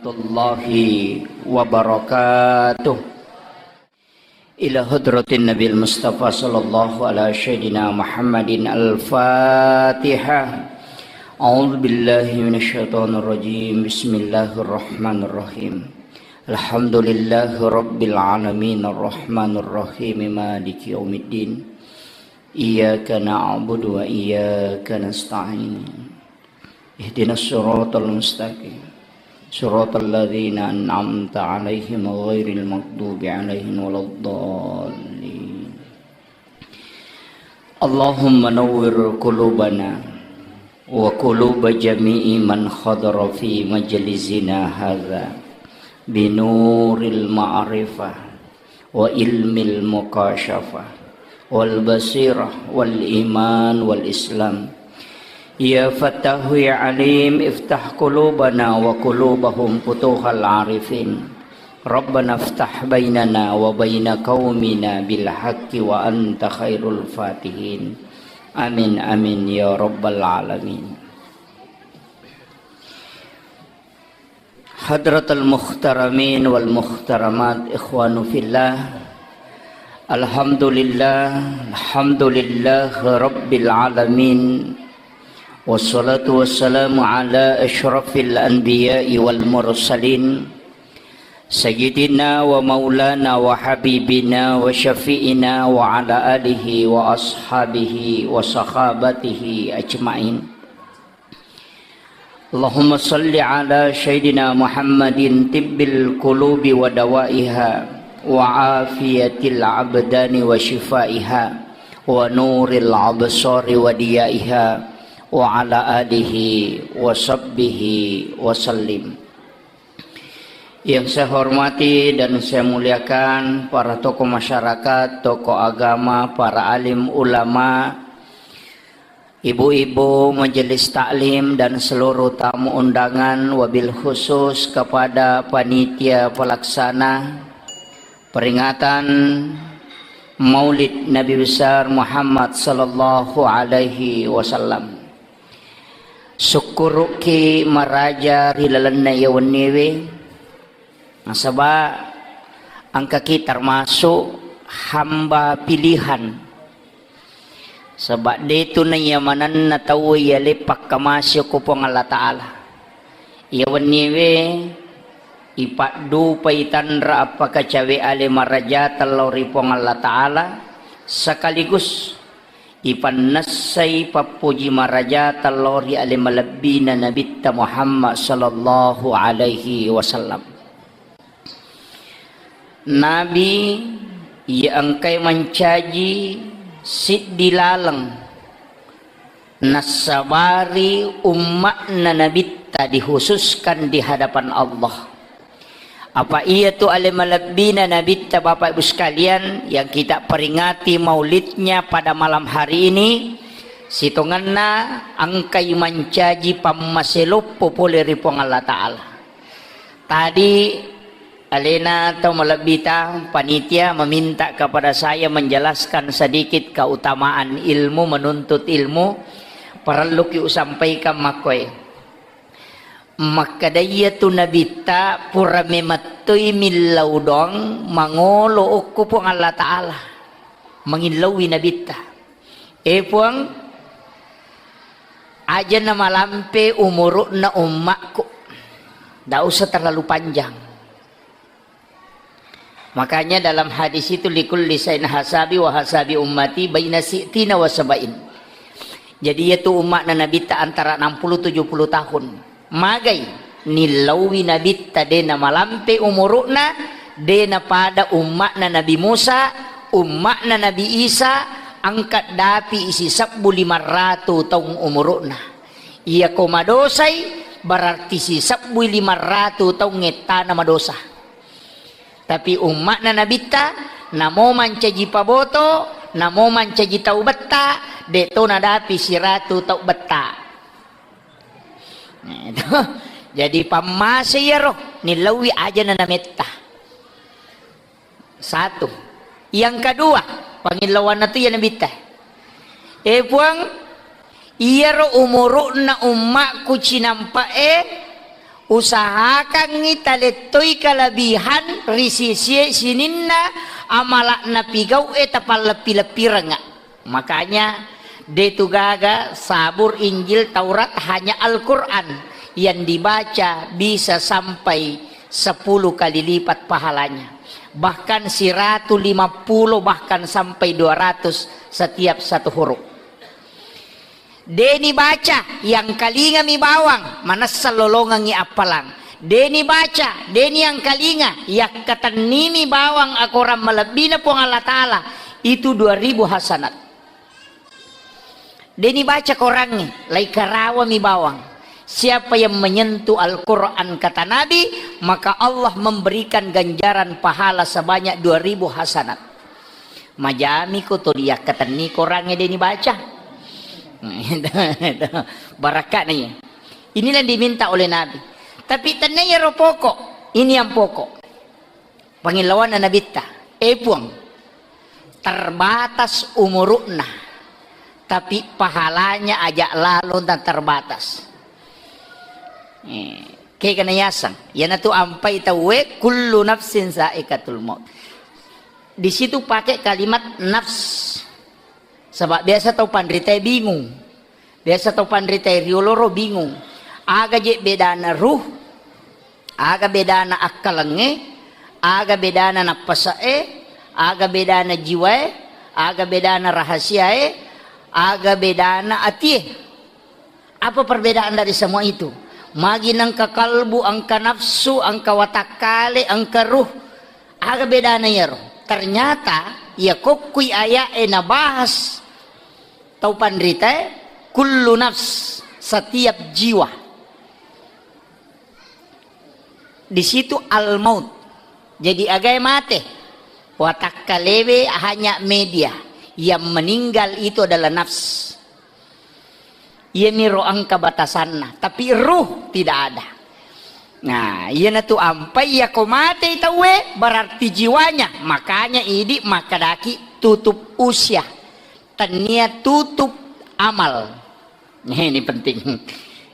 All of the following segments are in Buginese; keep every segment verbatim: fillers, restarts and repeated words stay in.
الله وبركاته. إلى حضرة النبي المصطفى صلى الله على سيدنا محمد الفاتحة. أعوذ بالله من الشيطان الرجيم. بسم الله الرحمن الرحيم. الحمد لله رب العالمين الرحمن الرحيم مالك يوم الدين. إياك نعبد وإياك نستعين. اهدنا الصراط المستقيم. صراط الذين أنعمت عليهم غير المغضوب عليهم ولا الضالين. اللهم نور قلوبنا وقلوب جميع من حضر في مجلسنا هذا بنور المعرفة وعلم المكاشفة والبصيرة والإيمان والإسلام. يا فتاح يا عليم، افتح قلوبنا وقلوبهم فتوح العارفين. ربنا افتح بيننا وبين قومنا بالحق وأنت خير الفاتحين. آمين، آمين يا رب العالمين. حضرة المحترمين والمحترمات، إخوان في الله، الحمد لله، الحمد لله رب العالمين، والصلاة والسلام على أشرف الأنبياء والمرسلين، سيدنا ومولانا وحبيبنا وشفيعنا وعلى آله وأصحابه وصحابته أجمعين. اللهم صل على سيدنا محمد طب القلوب ودوائها وعافية الأبدان وشفائها ونور الأبصار وضيائها وعلى آله وصحبه وسلم. Yang saya hormati dan saya muliakan para tokoh masyarakat, tokoh agama, para alim ulama, ibu-ibu majelis taklim dan seluruh tamu undangan, wabil khusus kepada panitia pelaksana peringatan Maulid Nabi Besar Muhammad sallallahu alaihi wasallam. Sukkuruki maraja ri lalenna iya wenniwe, nasaba engkaki termasuk hamba pilihan. Saba detu naiyamanenna tauwe iya leppa kamasi ko Puang Allah Ta'ala. Iya wenniwe ipaddupai tanra appakacawe ale maraja tellau ri Puang Allah Ta'ala, sekaligus ipannessai pappuji maraja tellau ri ale malebbina Nabitta Muhammad sallallahu alaihi wasallam. Nabi iya engkai mancaji siddi laleng nassabari umma'na Nabitta dikhususkan di hadapan Allah. Apa iyatu ale malebbina Nabitta, Bapak Ibu sekalian, yang kita peringati maulidnya pada malam hari ini, sitongenna engkai mancaji pammaseloppo pole ri Puang Allah Ta'ala. Tadi alena tau malebbita panitia meminta kepada saya menjelaskan sedikit keutamaan ilmu, menuntut ilmu, parelluki usampaikan makkoe. Makkeda iyatu Nabitta pura memettoi millau doang mangolo okko Puang Allah Ta'ala. Mangillauwi Nabitta. Eh Puang, aja namalampe umuru'na ummakku. Ndak usah terlalu panjang. Makanya dalam hadis itu, "Likulli sain hasabi wa hasabi ummati baina si'tina wa sabain." Jadi iyatu umma'na Nabitta antara enam puluh tujuh puluh tahun. Magai nillauwi Nabitta de namalampe umuru'na, de napada umma'na Nabi Musa, umma'na Nabi Isa, angkat dapi sisebbu lima ratu taung umuru'na. Iyako madosai, berarti sisebbui lima ratu taung ettana madosa. Tapi umma'na Nabitta, namo mancaji paboto, namo mancaji tau betta, de to nadapi siratu tau betta. Nah, itu. Jadi pammase iyaro, nillauwi aja na nametta. Satu. Yang kedua, pangillauanna tu iya Nabitta. Eh Puang, iyaro umuru'na ummakku cinampa'e, Usahakangngi talettoi kalebihan ri sisie sininna amala'na pigau'e tapalleppi-leppirengnga. Makanya, de tu gaga sabur Injil, Taurat, hanya Al-Quran yang dibaca bisa sampai sepuluh kali lipat pahalanya. Bahkan siratu lima puluh, bahkan sampai dua ratus setiap satu huruf. Deni baca, yang kalingami bawang, manessa lolongengngi appalang. Deni baca, deni yang kalinga, yakkatennimi bawang akorang malebbina Puang Allah Ta'ala, itu dua ribu hasanat. Deni baca korangnge, lai karawami bawang. Siapa yang menyentuh Al-Quran, kata Nabi, maka Allah memberikan ganjaran pahala sebanyak dua ribu hasanat. Majami ko to diakkatenni korangnge deni baca. Barakka na iya. Inilah yang diminta oleh Nabi. Tapi tennia ro pokok. Ini yang pokok. Pangillawanna Nabitta, "Eh Puang, terbatas umurukna, tapi pahalanya aja lalo dan terbatas." Eh, kegana yaseng, iyanatu ampai tauwe, "Kullu nafsin zaikatul maut." Di situ pakai kalimat nafs. Sebab biasa tau panrita bingung. Biasa tau panrita rioloro bingung. Aga je bedana ruh, aga bedana akkalengnge, aga bedana nappase'e, aga bedana jiwae, aga bedana rahasiae, aga bedana atie. Apa perbedaan dari semua itu? Magi nengka kalbu, engka nafsu, engka watakkale, engka ruh. Aga bedana iyaro? Ternyata iya kokkui aya'e nabahas tau panritae, kullu nafs, setiap jiwa. Di situ al-maut. Jadi agae mate? Watakkalewe hanya media. Yang meninggal itu adalah nafs. Iyamiro engka batasanna, tapi ruh tidak ada. Nah, iyanatu ampai iyako matei tauwe, berarti jiwanya. Makanya idi makkedaki tutup usia. Tennia tutup amal. Ini penting.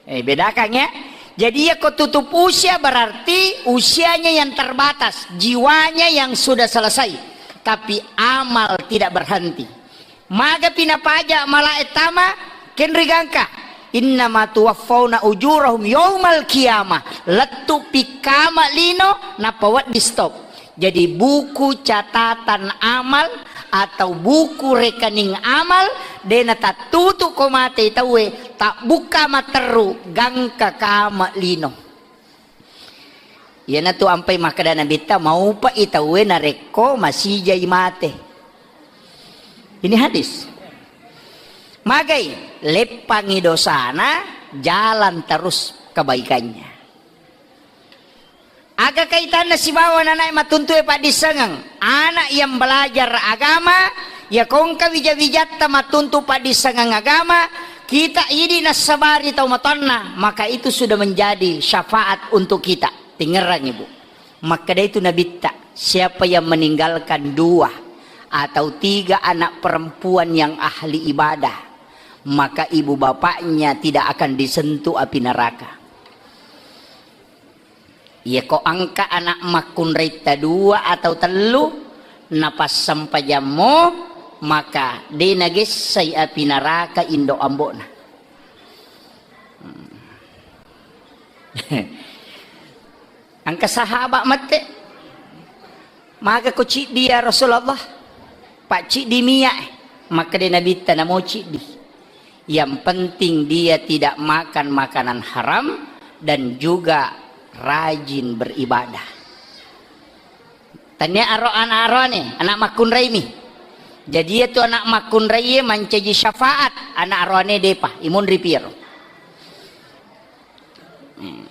Eh, bedakan ya. Jadi iyako tutup usia berarti usianya yang terbatas, jiwanya yang sudah selesai. Tapi amal tidak berhenti. Magapi napaja malae tama, kenri gangka. Innama tuwaffauna ujurahum yaumal qiyamah. Lettu pikkama lino, nappa wedding stop. Jadi buku catatan amal atau buku rekening amal, dena tattutu ko mate tauwe, tabbukka matteru gangka kama lino. Iyanatu ampai makkeda Nabitta, maupai tauwe narekko masijai mate. Ini hadis. Magai, leppangi dosana, jalan terus kebaikannya. Aga kaitanna sibawa nanae matuntue paddissengeng? Anak yang belajar agama, ya kongka wija-wijatta matuntu paddissengeng agama, kita idi nassabari tau matoanna, maka itu sudah menjadi syafaat untuk kita. Tingerang ibu. Makkeda itu Nabitta, siapa yang meninggalkan dua atau tiga anak perempuan yang ahli ibadah, maka ibu bapaknya tidak akan disentuh api neraka. Iyako engka anak makkunraitta dua atau tellu, napassempajammo, maka de nagessai api naraka indo ambo'na. Hmm. Engka sahabat mette, maga ko ciddi ya Rasulullah? Pak ciddi mia, eh. Makkeda Nabitta namo ciddi. Yang penting dia tidak makan makanan haram dan juga rajin beribadah. Tania aro anak aroane, anak makkunraimi. Jadi itu anak makkunrai mancaji syafaat, anak aroane depa, imun ripiro. Hmm.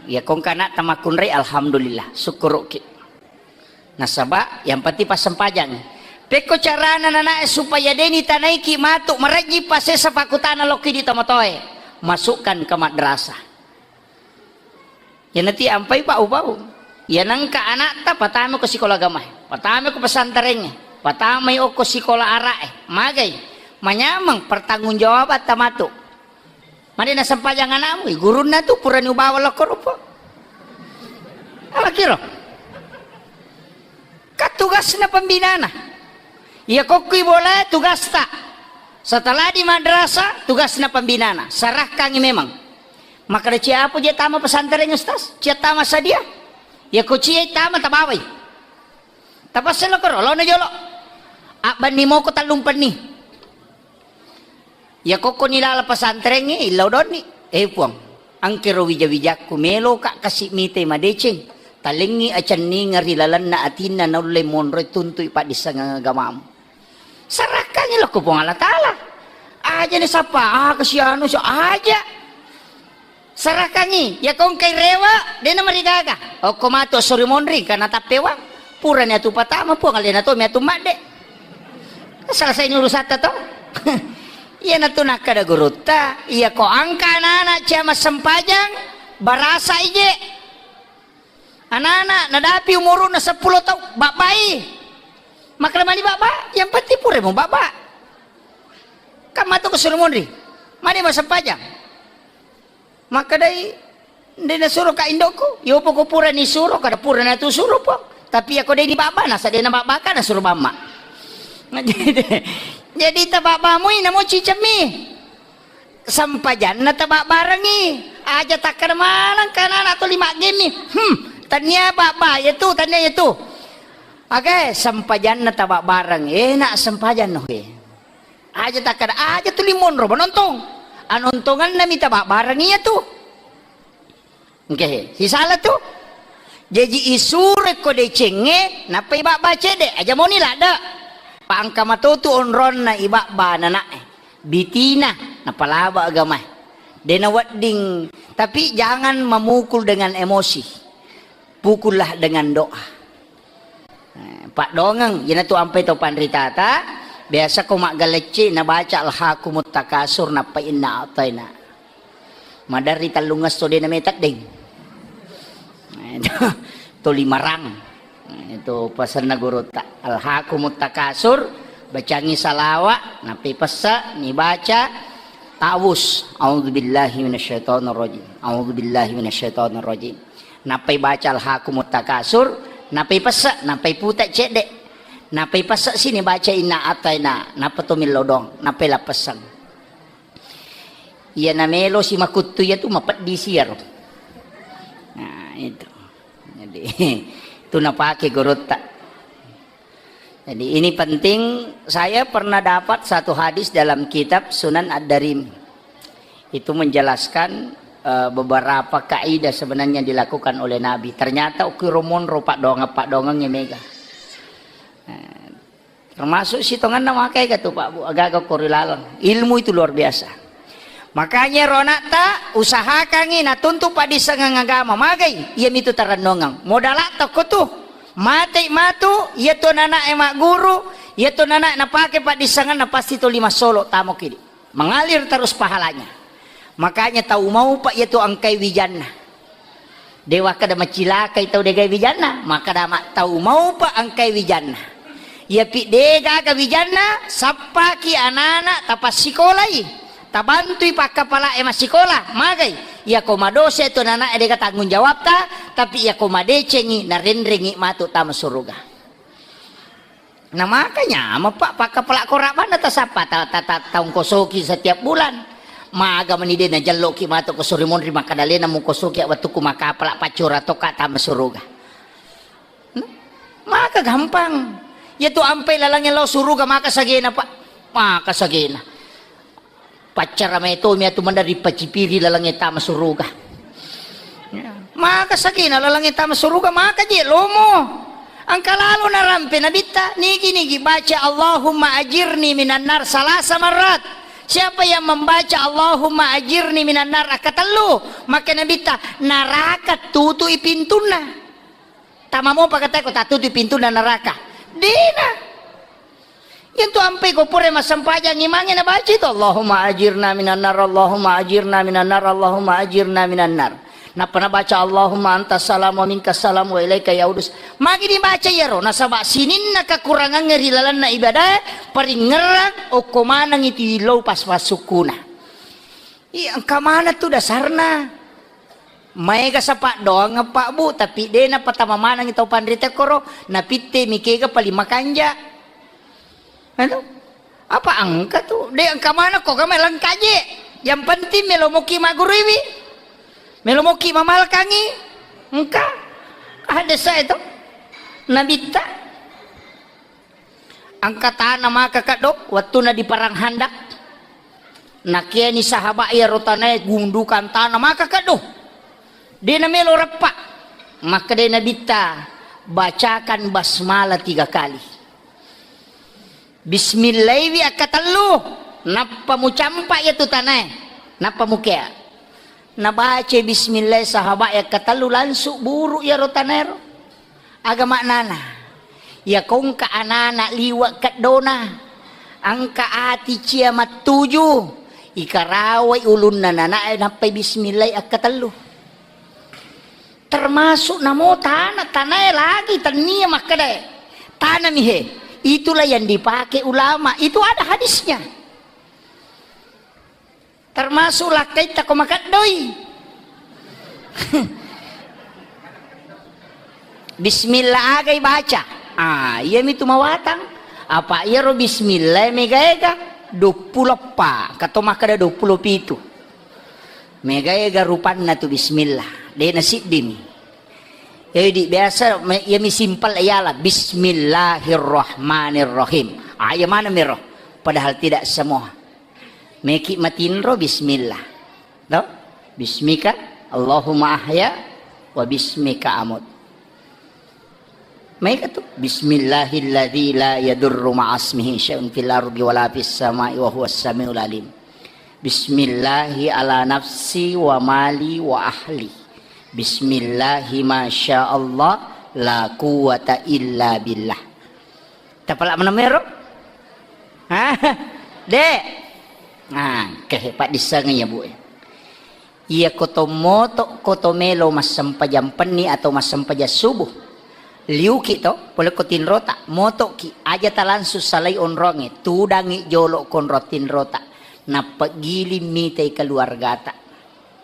Ya kongka anak tamakkunrai, alhamdulillah, sukkuruki. Nasaba yang penting passempajang. Pekko carana nanae supaya deni tanaiki matu marajji pasesa pakutana lokki di tomatoe. Masukkan ke madrasah. Iyanati ampai pau-pau. Iya nengka anakta patame ko sikola agama, patame ko pesantren, patamai okko sikola ara e. Magai. Manyameng pertanggungjawaban tamatu. Mane nasempajang anakmu, gurunna tu purani ubawa lokko rupo. Kiro. Kan tugasna pembinana. Iya kokkui bola tugasta. Setelah di madrasah, tugasna pembinana. Sarahkangi memang. Makkeda, "Cia apa je tama pesantren, Ustaz? Cia tama sadia?" Iya ko cia tama tabawai. Tapassello koro, laona jolo. Abbanni moko tallumpenni. Iya kokkoni lala pesantrengnge, illau donni. Eh, Puang, engkero wija-wijakku, meloka kasi mite madeceng. Talengngi acenninga ri lalenna atinna naulle monroi tuntui paddissengeng agamamu. Serahkangi lao ko Puang Allah Ta'ala. Aja ni sapa, ah, kasianu, so aja. Sarakangngi, iya ko engkai rewe, de' namarigaga. Okko matu sori monri, karena tappewang. Purani atu patama, Puang, alena to mi atu madde. Selesai ni urusatta to. Iyanatu nakkeda gurutta, iya ko engka anak-anak cia massempajang, barasa ije. Anak-anak nadapi umuruna seppulo tau, babbai. Makkeda mani babba, yang penting pura mo babba. Kan matu ko sori monri. Mani massempajang. Makkedai, "De' nasuro ka indokku." Yopo ko pura nisuro, kada pura natu suro po. Tapi iya ko de' ni babba, nasa de' na babba ka nasuro bamma. Jadi, jadi tababba mui namo cicemmi. Sempajanna tababbarengi. Aja takkada maneng ka anak-anak tuli maggemmi. Hmm, tania babba iya tu, tania iya tu. Oke, sempajanna tababbareng. Enak sempajang no he. Aja takkada, aja tuli monro manontong. Anontonganna mita babbareng iya tu. Engke, sisala tu. Jaji isuro ko decengnge, nappai babba cedde, aja moni ladde. Pa engka matotu onronna i babba nanae. Bitina, napalaba agamae. Dena wedding, tapi jangan memukul dengan emosi. Pukullah dengan doa. Eh, paddoangeng, iyanatu ampai to panritata, biasa ko maggalecci nabaca Alhaakumut Takasur, nappa Inna A'taina. Maderri tellungesso de' nameteddeng. Eh, to, to limarang. Eh, itu pesenna gurutta. Alhaakumut Takasur, bacangi salawa, nappi pesse, nibaca ta'awuz. A'udzubillahi minasyaitonirrajim. A'udzubillahi minasyaitonirrajim. Nappai baca Alhaakumut Takasur, nappai pesse, nappai puta cedde. Nappai pesse sini baca Inna A'taina, nappa to millau doang, nappai lappessang. Iya namelo si makuttu iya tu mapeddi si iyaro. Nah, itu. Jadi, itu napake gurutta. Jadi, ini penting. Saya pernah dapat satu hadis dalam kitab Sunan Ad-Darimi. Itu menjelaskan, eh, beberapa kaidah sebenarnya dilakukan oleh Nabi. Ternyata ukiro monro paddoangeng-paddoangeng mega. Eh, termasuk sitonganna makai ka tu, Pak Bu, agaga kori laleng. Ilmu itu luar biasa. Makanya ro anakta, usahakangi natuntu paddissengeng agama. Magai, iya mitu tarennungeng. Modalatta ko tu. Matei matu, iya tu anakna e magguru, iya tu anakna e napake paddissengenna pasti tuli massolo tamo kidi. Mengalir terus pahalanya. Makanya tau maupa iya tu engkai wijanna. Dewa kada macilakai tau degai wijanna, maka dama tau maupa engkai wijanna. Iyapi degaga wijanna, sappaki anana tapassikolai, tabantui pakkapala e massikola, magai. Iyako madose tu anana e dega tanggung jawabta, tapi iyako madecengi narenrengi matu tama suruga. Nah, makanya mappa pakkapala kora bana tasappa ta, ta, ta, taung kosoki setiap bulan. Maga meni de najelloki matu ko sori monri makkadalena mukosoki wettukku makkapala paccora tokka tama suruga. Hmm? Maka gampang. Iya tu ampai lalangnge lao suruga maka sagena, Pak. Maka sagena. Paccara mai tomi atu maderri pacipiri lalangnge tama suruga. Ya. Maka sagena lalangnge tama suruga, maka je lomo. Engka lalo narampe nabitta, nigi-nigi baca Allahumma ajirni minan nar salasa marrat. Siapa yang membaca Allahumma ajirni minan nar akkatellu, maka nabitta, naraka tutui pintunna. Tama mopa katae ko tatutui pintunna naraka. Dena. Iyantu ampai ko pura massempajang imangnge nabaca itu, "Allahumma ajirna minan nar, Allahumma ajirna minan nar, Allahumma ajirna minan nar." Nappa nabaca, "Allahumma antas salam wa minkas salam wa ilaika yaudus." Magi dibaca iyaro, nasaba sininna kekurangangnge ri lalenna ibadae, paringngerang okko maneng itu illau pas-, passukkuna. Iya, engka maneng tu dasarna. Maega sapaddoang, Pak, Bu, tapi de napatama manengi tau panrita koro, napitte mi kega paling makanja. Anu? Apa engka tu? De engka mana ko kami lengkah je. Yang penting melo moki maguruiwi. Melo moki mamalkangi. Engka. Ada saya tu. Nabitta. Engka tana maka kaddo, wettunna di Perang Handak. Nakiani sahabat iyaro tanae gundukan tana maka kaddo. De namelo reppa. Makkeda Nabitta, "Bacakan basmalah tiga kali. Bismillaiwi akkatellu, nappa mucampa iyatu tanae, nappa mukea." Nabaca bismillah sahabat akkatellu, langsung buru iyaro tanaero. Aga maknana? Iya kongka anana liwa keddona, engka ati cia mattuju, ikarawai ulunna nanae nappai bismillah akkatellu. Termasuk namo tana, tanae lagi tennia makkedae. Tanami he. Itulah yang dipakai ulama. Itu ada hadisnya. Termasuk lakkaitta ko makeddoi. Bismillah agai baca. Ah, iya mitu mawatang. Apa iyaro bismillah mega-ega? Dua puluh empat. Kato makkeda dua puluh pitu. Mega-ega rupanna tu bismillah. De nasiddimi. Jadi biasa me-, iya mi simpel iyala bismillahirrahmanirrahim. Ah, iya mana mero? Padahal tidak semua. Meki matinro bismillah. To? Bismika Allahumma ahya wa bismika amut. Maega tu. Bismillahilladzi la yadurru ma'asmihi syai'un fil ardi wa la fis sama'i wa huwas samiul alim. Bismillahi ala nafsi wa mali wa ahli. Bismillahi masya Allah la quwwata illa billah. Tapala mana mero? Hah? De. Nah, kehe paddissengeng ya, Bu. Iya koto moto, koto melo massempajang penni atau massempajang subuh. Liuki to, pole ko tinrota, motoki, aja talangsung salai onronge, tudangi jolo konro tinrota. Nappa giling mitai keluargata.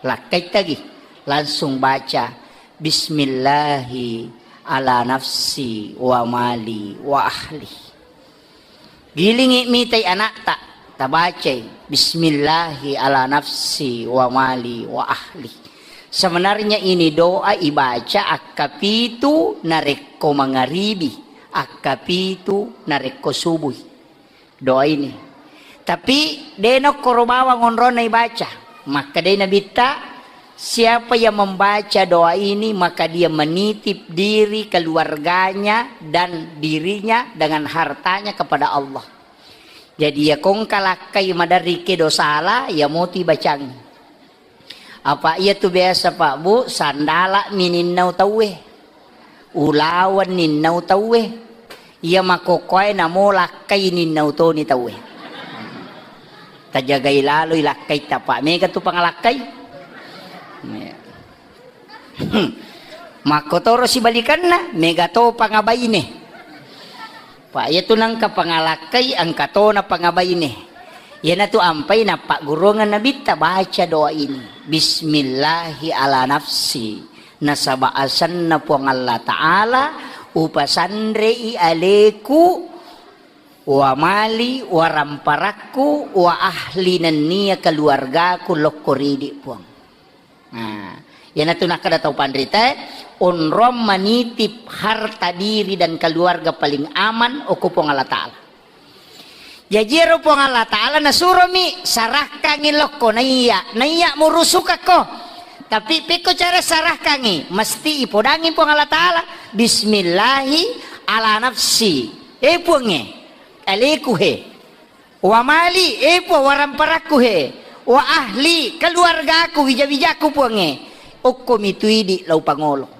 Lakkaittagi, langsung baca, "Bismillahi ala nafsi wa mali wa ahli." Gilingi mitai anakta, tabacai, "Bismillahi ala nafsi wa mali wa ahli." Sebenarnya ini doa ibaca akkapitu narekko mangaribi, akkapitu narekko subui. Doa ini. Tapi de nokkoro bawang onronna ibaca. Makkedai Nabitta, siapa yang membaca doa ini, maka dia menitip diri, keluarganya, dan dirinya dengan hartanya kepada Allah. Jadi, iya kongka lakkai maderri kedo sala, iya moti bacang. Apa iya tu biasa, Pak, Bu, sandala mi ninnau tauwe. Ulaweng ninnau tauwe. Iya makkokkoe namo lakkai ninnau toni tauwe. Tajagai laloi lakkai, tapa mega tu pangalakkai. Makkotoro sibalikanna, mega to pangabaine. Pa iyatu nengka pangalakkai, engka tona pangabaine. Iyanatu ampai nappagguruangeng Nabitta baca doa ini. Bismillahi ala nafsi. Nasaba asenna Puang Allah Ta'ala, upasanrei aleku, wa mali, wa ramparakku, wa ahli nennia keluargaku lokko ridi, Puang. Nah, iyanatu nakkeda tau panritae, onrong manitip harta diri dan keluarga paling aman okko Puang Allah Ta'ala. Jaji ero Puang Allah Ta'ala nasuromi sarahkangi lokko naiya, naiya murusukakko. Tapi pekko cara sarahkangi, mesti ipodangi Puang Allah Ta'ala, "Bismillahi ala nafsi." Eh, Puangnge, aleku he. Wa mali, eh, Puang, wa ramparakku he. Wa ahli, keluargaku, wija-wijaku, Puangnge. Okko mitu idi lau pangolo.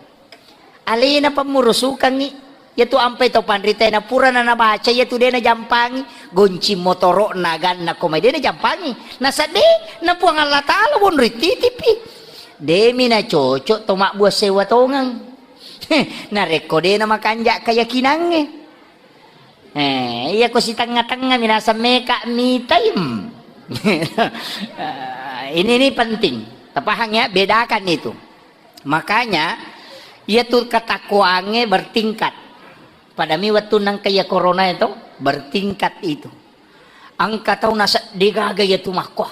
Alena pammurusukangngi. Iyatu ampai tau panritae na purana nabaca, iyatu de najampangi. Goncing motoro'na, aganna ko mai de najampangi. Nasadde na Puang Allah Ta'ala wonroi titipi. Demi nacocok to mabbua sewa tongeng. Narekko de namakanja keyakinangnge. Eh, iya ko sitengnga-tengnga mi naseng meka mitai, hmm. Ini, ini penting. Tapahang ya, bedakan itu. Makanya, iya tu ketakwaangnge bertingkat. Pada mi wettu nangka iya corona itu, bertingkat itu. Engka tau nasedding gaga iya tu makko.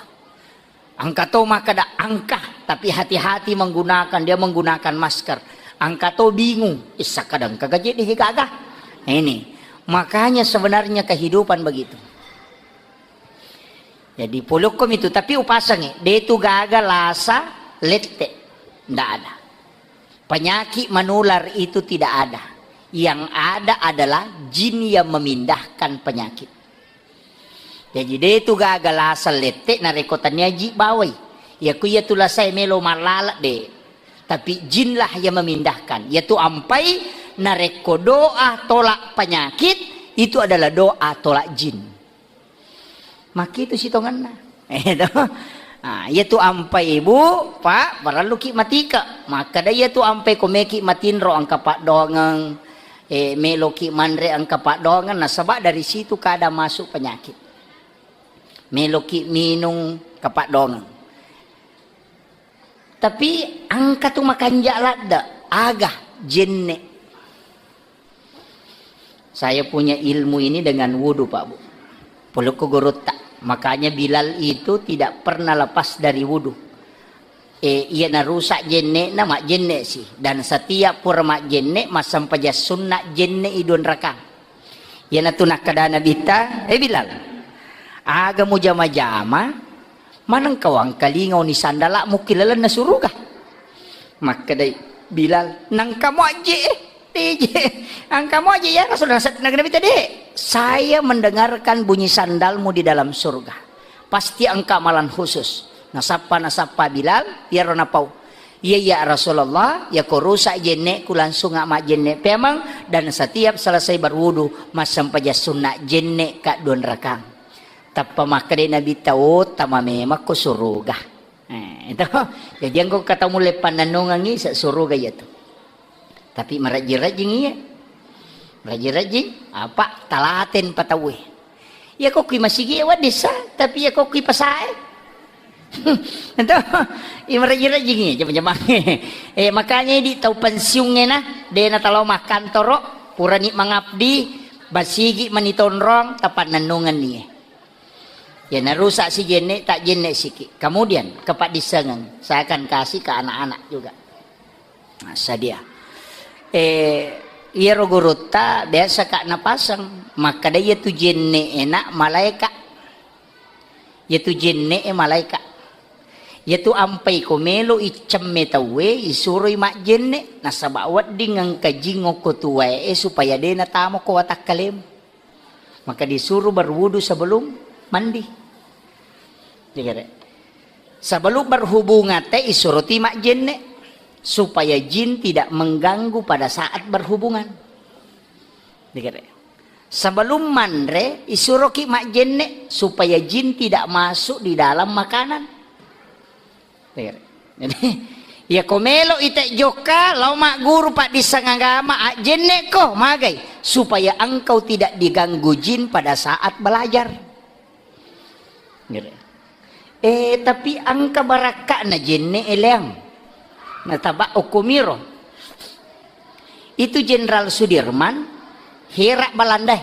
Engka to makkeda engka, tapi hati-hati menggunakan, dia menggunakan masker. Engka to bingung, issa kadang kagaje di gaga. Ini, makanya sebenarnya kehidupan begitu. Jadi polokkom itu, tapi upasangi, de tu gaga lasa lette, ndak ada. Penyakit menular itu tidak ada. Yang ada adalah jin yang memindahkan penyakit. Jaji, de tu gaga lasa lette narekko tania ji bawai. Iya ku iya tu lasae melo mallala de. Tapi jinlah yang memindahkan. Iya tu ampai narekko doa tolak penyakit, itu adalah doa tolak jin. Makitu sitongenna. Itu. Ah, iya tu ampai, Bu, Pak, parelluki matike. Makkeda iya tu ampai ko meki matinro engka paddoangeng, eh, meloki manre engka paddoangeng, nasaba dari situ kada masuk penyakit. Meloki minung kapaddongeng. Tapi engka tu makanja ladde, aga jenne. Saya punya ilmu ini dengan wudu, Pak Bu. Polokko gurutta. Makanya Bilal itu tidak pernah lepas dari wudu. Eh, iya narusak jenne na majjenne si. Dan setiap pura majjenne, massempajang sunna jenne i dua rakang. Iyanatu nakkeda Nabitta, "Eh Bilal, aga mujama-jama, manengka wangkalinga oni sandala'mu ki lalenna suruga?" Makkedai Bilal, "Nangka muajje, eh, teje, angka muajje ya Rasulullah." Nakkeda Nabitta, "Dek, saya mendengarkan bunyi sandalmu di dalam surga. Pasti engka amalan khusus." Nasappa, nasappa Bilal, iyaro napau. Iya, iya, Rasulullah, yako rusak jenne'ku langsung majjenne peameng, dan setiap selesai berwudu, massempajang sunna jenne ka dua rakang. Tappa makkeda Nabitta, "Oh, tama memang ko suruga." Eh, itu. Jadi engka tau mulle pannennungengngi se suruga iya tu. Tapi marejjing-rejjing iya. Marejjing-rejjing, apa talaten pa tauwe. Iya ko kui masigi wedding sa, tapi iya ko kui pasae. Ento, iya marejjing-rejjing iya, jama-jama. Eh, makanya di tau pensiungnge na, de na talo makkantoro, purani mangabdi, basigi mani tonrong, tapannennungenni. Ya narusak si jenne, tak jenne siki. Kemudian kepaddissengeng, saya akan kasih ke anak-anak juga. Nah, sadia. Eh, iyaro gurutta biasa ka napaseng, makkeda iya tu jenne enak malaika. Iya tu jenne e malaika. Iya tu ampai ko melo iccemme tauwe, isuroi majjenne, nasaba wedding engka jing okko tuwae e supaya de natamo ko watakkalemu. Maka disuruh berwudu sebelum mandi. Dikere. Sebelum berhubungan te isuruh ti majjenne supaya jin tidak mengganggu pada saat berhubungan. Dikere. Sebelum manre isuruh ki majjenne supaya jin tidak masuk di dalam makanan. Jadi, iya ko melo ite jokka, lao magguru paddisseng agama, ajjenne ko, magai, supaya engkau tidak diganggu jin pada saat belajar. Gitu. Eh, tapi engka barakka'na jenne eleang. Nataba okkomiro. Itu Jenderal Sudirman, hera Balandae.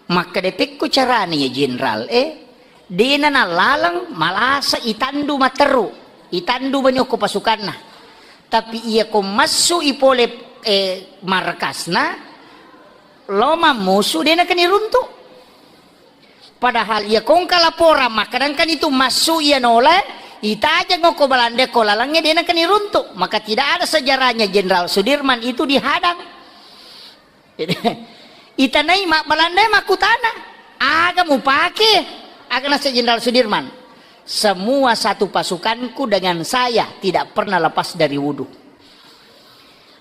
Makkeda pekko carana iya Jenderal e, dena nalaleng malasa itandu matteru, itandu mani okko pasukanna. Tapi iya ko massu i pole, eh, markasna, lo mammusu dena kani runtu. Padahal iya kongka laporan makkadangkan itu massu iya nola, itajeng okko Balandae ko lalengnge dena kani runtu. Maka tidak ada sejarahnya Jenderal Sudirman itu dihadang. Itanai mabbalandae makkutana, "Aga mupake?" Aga nase Jenderal Sudirman, "Semua satu pasukanku dengan saya tidak pernah lepas dari wudu."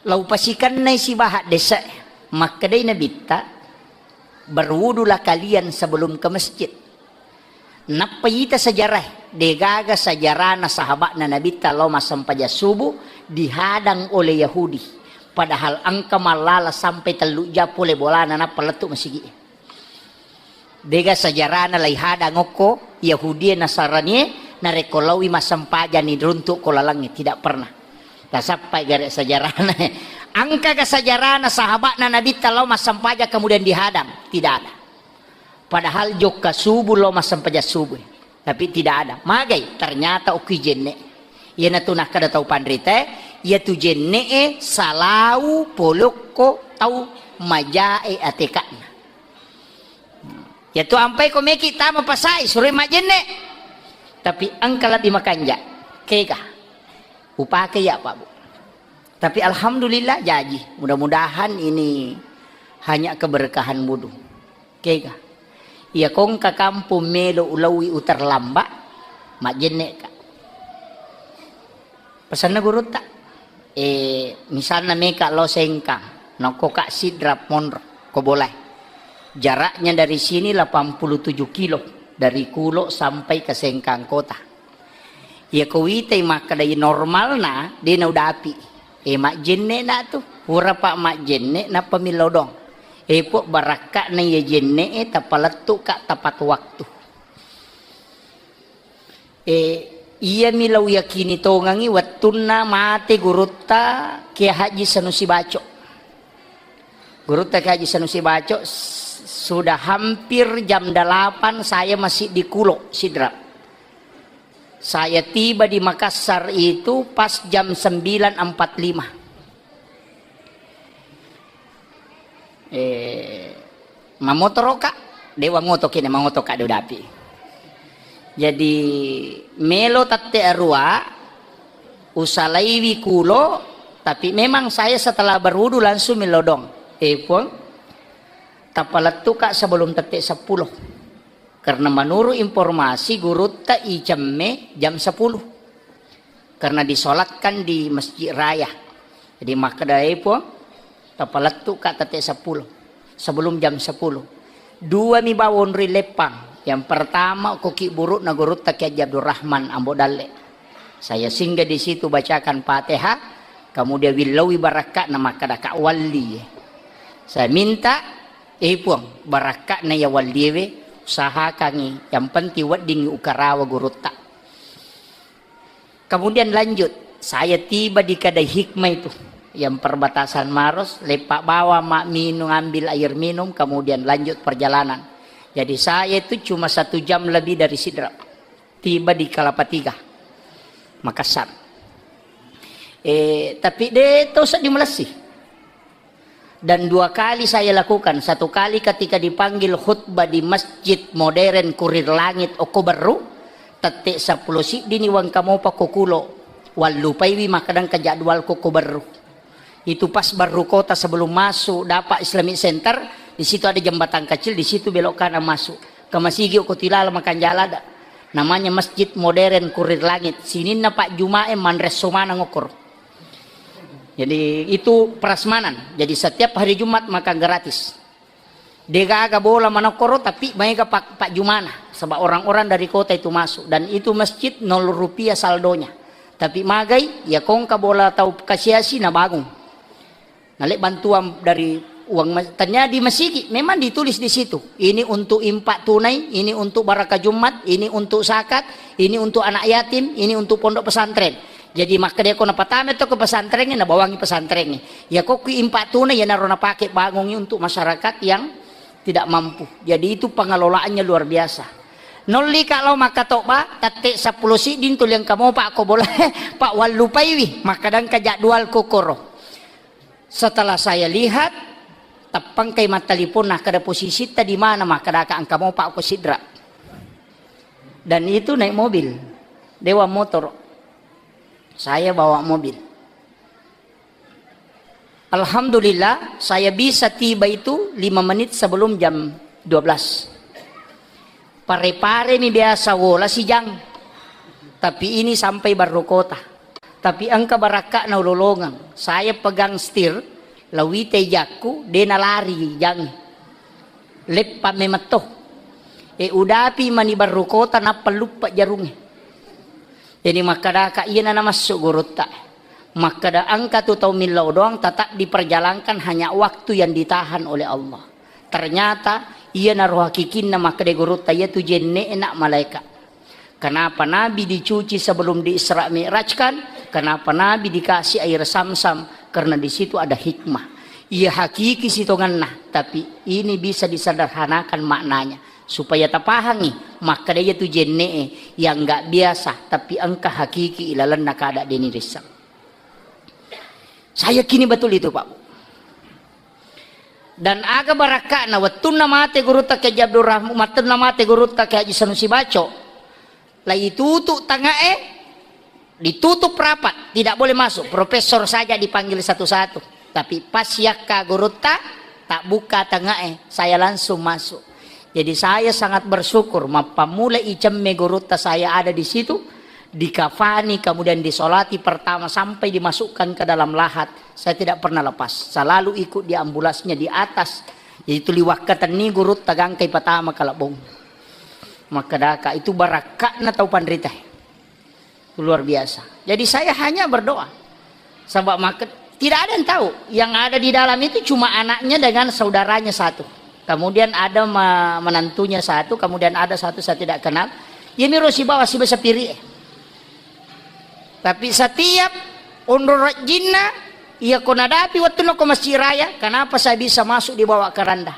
Lau pasikennai sibaha dese, makkedai Nabitta, "Berwudulah kalian sebelum ke masjid." Nappa ita sejarah, degaga sejarahna sahabatna Nabitta lao massempajang subuh dihadang oleh Yahudi. Padahal engka mallala sampai tellu jam pole bolana nappa lettu masigi. Dega sejarahna lai hadang okko Yahudi Nasarani narekko laui massempajang ni runtuk ko lalengnge, tidak pernah. Tasappai gare sejarahna. Engkaga sejarahna sahabatna Nabitta lao massempajang kemudian dihadang? Tidak ada. Padahal jokka subuh lao massempajang subuh. Tapi tidak ada. Magai? Ternyata okki jenne. Iyanatu nakkeda tau panrita, iyatu jenne'e salau polokko tau majae ateka'na. Iyatu ampai ko meki tama pasai, suroi majjenne. Tapi engka lebbi makanja. Kega? Upake ya, Pak, Bu. Tapi alhamdulillah jaji. Mudah-mudahan ini hanya keberkahan wudu. Kega? Iya kongka kampung melo ulaui uterlambat, majjenne ka. Pesanna gurutta, eh, misalna meka lao Sengkang, nokko ka Sidrap monro, ko bolai. Jaraknya dari sini delapan puluh tujuh kilo, dari Kulo sampai ke Sengkang kota. Iya ko witai makkeda normalna, de naudapi. Eh, majjenne na tu, pura pa majjenne, nappa millau doang. Eh, pok barakka'na iya jenne, eh, tapalettu ka tepat waktu. Eh, iyami lao yakini tongangi wettunna mate gurutta Kiai Haji Sanusi Baco. Gurutta Kiai Haji Sanusi Baco s-, sudah hampir jam delapan saya masih di Kulo, Sidrap. Saya tiba di Makassar itu pas jam sembilan empat lima. Eh, mamotoro ka? Dewa moto kene, mangoto ka de udapi. Jadi melo tette arua, usalaiwi Kulo, tapi memang saya setelah berwudu langsung milodong. Eh, Puang, tapalettu ka sebelum tette sepuluh. Karena menurut informasi gurutta icemme jam sepuluh. Karena disolatkan di Masjid Raya. Jadi makkeda, "Eh, Puang, tapalettu ka tette sepuluh. Sebelum jam sepuluh." Dua mi bawang ri leppang. Yang pertama, koki burukna gurutta Kiai Haji Abdurrahman Ambo Dalle. Saya singgah di situ, bacakan Fatihah, kemudian willaui barakka'na, makkeda ka walli. Saya minta, "Eh, Puang, barakka'na ya walliwe, usahakangi, yang penting weddingi ukarawa gurutta." Kemudian lanjut, saya tiba di kedai Hikmah itu, yang perbatasan Maros, lepak bawa mak minum, ambil air minum, kemudian lanjut perjalanan. Jadi saya itu cuma satu jam lebih dari Sidrap. Tiba di Kelapa Tiga, Makassar. Eh, tapi de to seddi malessi. Dan dua kali saya lakukan. Satu kali ketika dipanggil khutbah di Masjid Modern Kurir Langit okko Berru, tette sepuluh siddini wangkamopa ko Kulo, wallupaiwi makkeda engka jadwal ko, ko Berru. Itu pas Berru kota sebelum masuk Dapak Islamic Center, di situ ada jembatan kecil, di situ belok kanan masuk. Ke masigi ko tilala makan jala ada. Namanya Masjid Modern Kurir Langit. Sininna Pak Jumae manresso maneng okkoro. Jadi itu prasmanan. Jadi setiap hari Jumat makan gratis. Degaga bola manokkoro, tapi maega pak, pak jumana. Sebab orang-orang dari kota itu masuk. Dan itu masjid nol rupiah saldonya. Tapi magai, ya kongka bola tau kasiasi na bangun. Nale bantuan dari uang mas-, ternyata di masigi memang ditulis di situ. Ini untuk infak tunai, ini untuk baraka Jumat, ini untuk zakat, ini untuk anak yatim, ini untuk pondok pesantren. Jadi makkedeko napatame to ke pesantrennya, nabawangi pesantrennya. Ya kok kui infak tunai, ya naro napake bangungi untuk masyarakat yang tidak mampu. Jadi itu pengelolaannya luar biasa. Nolli ka lao makkatobba, tette sepuluh sidding tuliang kamopa ko bola, pak wallupaiwi, makkadangka jadwal kokoro. Setelah saya lihat, tappangkai mattalipon, nakkeda posisitta di mana, makkadaka engka mopa ko Sidra. Dan itu naik mobil, dewa motor. Saya bawa mobil. Alhamdulillah, saya bisa tiba itu lima menit sebelum jam dua belas. Pare-pare mi biasa wola sijang. Tapi ini sampai Barru Kota. Tapi engka barakka'na ulolongeng. Saya pegang setir, lawite jakku, de nalari jang. Leppa memetto. E udapi mani Barru Kota, nappa luppa jarungnge. Jadi makkadaka iyana namassu gurutta. Makkada engka tu tau millau doang tetap diperjalankan, hanya waktu yang ditahan oleh Allah. Ternyata iyanaro hakikinna makkeda gurutta, iyatu jenne'na malaika. Kenapa Nabi dicuci sebelum di Isra Mi'rajkan? Kenapa Nabi dikasih air Samsam? Karena di situ ada hikmah. Iya hakiki sitongenna, tapi ini bisa disederhanakan maknanya supaya tapahangi. Makkeda iya tu jenne'e yang nggak biasa, tapi engka hakiki ilalenna kada deni risseng. Saya yakini betul itu, Pak. Dan aga barakka'na wettunna mate gurutta Kiai Haji Abdul Rahman, wettunna mate gurutta Kiai Haji Sanusi Baco, la itutu tangae, ditutup rapat, tidak boleh masuk. Profesor saja dipanggil satu-satu. Tapi pas yakka gurutta, tak buka tangae, saya langsung masuk. Jadi saya sangat bersyukur, mappammula icemme gurutta saya ada di situ, dikafani, kemudian disolati pertama sampai dimasukkan ke dalam lahat. Saya tidak pernah lepas, selalu ikut di ambulansnya di atas. Jadi tuli wakkatenni gurutta gangkai patama kalebbong. Makkedaka itu barakka'na tau panrita. Luar biasa. Jadi saya hanya berdoa. Sebab maka tidak ada yang tahu. Yang ada di dalam itu cuma anaknya dengan saudaranya satu. Kemudian ada ma-, menantunya satu, kemudian ada satu saya tidak kenal. Iya miro sibawa siba sapiri. Tapi setiap onro rajinna, iya ko nadapi waktu ko Masjid Raya, kenapa saya bisa masuk dibawa keranda?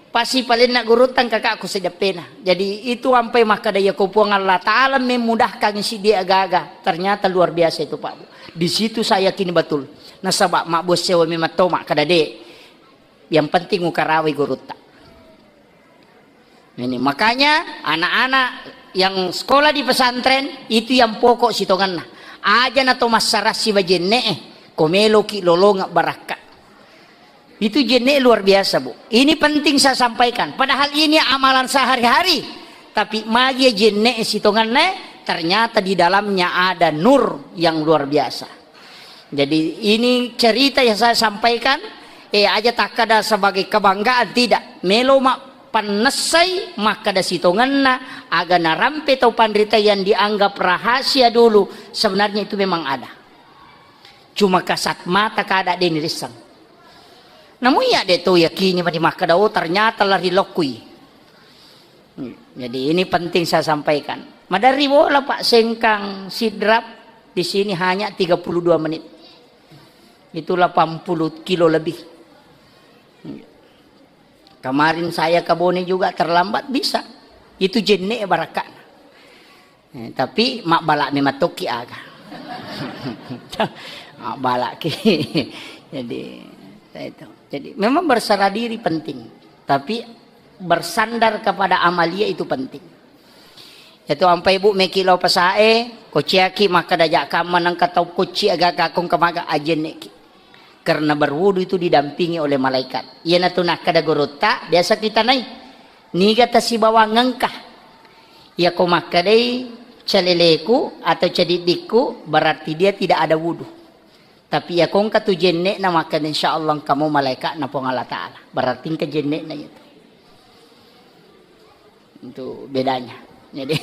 Pasti palenna gurutta kakakku sedeppena. Jadi itu ampai makkeda iya ko Puang Allah Ta'ala memudahkan siddi agaga. Ternyata luar biasa itu, Pak. Di situ saya yakin betul. Nasaba mabbuang sewa memang to makkeda de. Yang penting ukarawai gurutta. Ini makanya anak-anak yang sekolah di pesantren itu yang pokok sitongenna. Aja na to massarassi bajenne'e, ko meloki lolongeng barakka. Itu jenne luar biasa, Bu. Ini penting saya sampaikan. Padahal ini amalan sehari-hari. Tapi magi jenne sitonganne, ternyata di dalamnya ada nur yang luar biasa. Jadi ini cerita yang saya sampaikan, eh, aja takkada sebagai kebanggaan, tidak. Melo ma pannessai makkada sitonganna, aga narampe tau panrita yang dianggap rahasia dulu. Sebenarnya itu memang ada. Cuma kasat mata kada de nirissang. Namu iya de to yakini mani makkada, oh, ternyata lari lokkui. Hmm, jadi ini penting saya sampaikan. Maderri bola Pak Sengkang Sidrap di sini hanya tiga puluh dua menit. Itu delapan puluh kilo lebih. Hmm. Kemarin saya ke Bone juga terlambat bisa. Itu jenne barakka. Eh, tapi mabbala memang tokki aga. Mabbalaki. Jadi, itu. Jadi, memang berserah diri penting. Tapi bersandar kepada amalia itu penting. Itu ampai Bu meki lao pasae, kociaki makkada ja kamma nengka tau kocci aga kakung kemaga ajenneki. Karena berwudu itu didampingi oleh malaikat. Iyanatu nakkada gurutta, biasa kita nai. Niga tasibawang engka. Iyako makkedai caleleku atau cadiddikku, berarti dia tidak ada wudu. Tapi iyako engka tu jenne'na, maka insya Allah engka mo malaikatna Puang Allah Ta'ala. Berarti engka jenne'na itu. Itu bedanya. Jadi,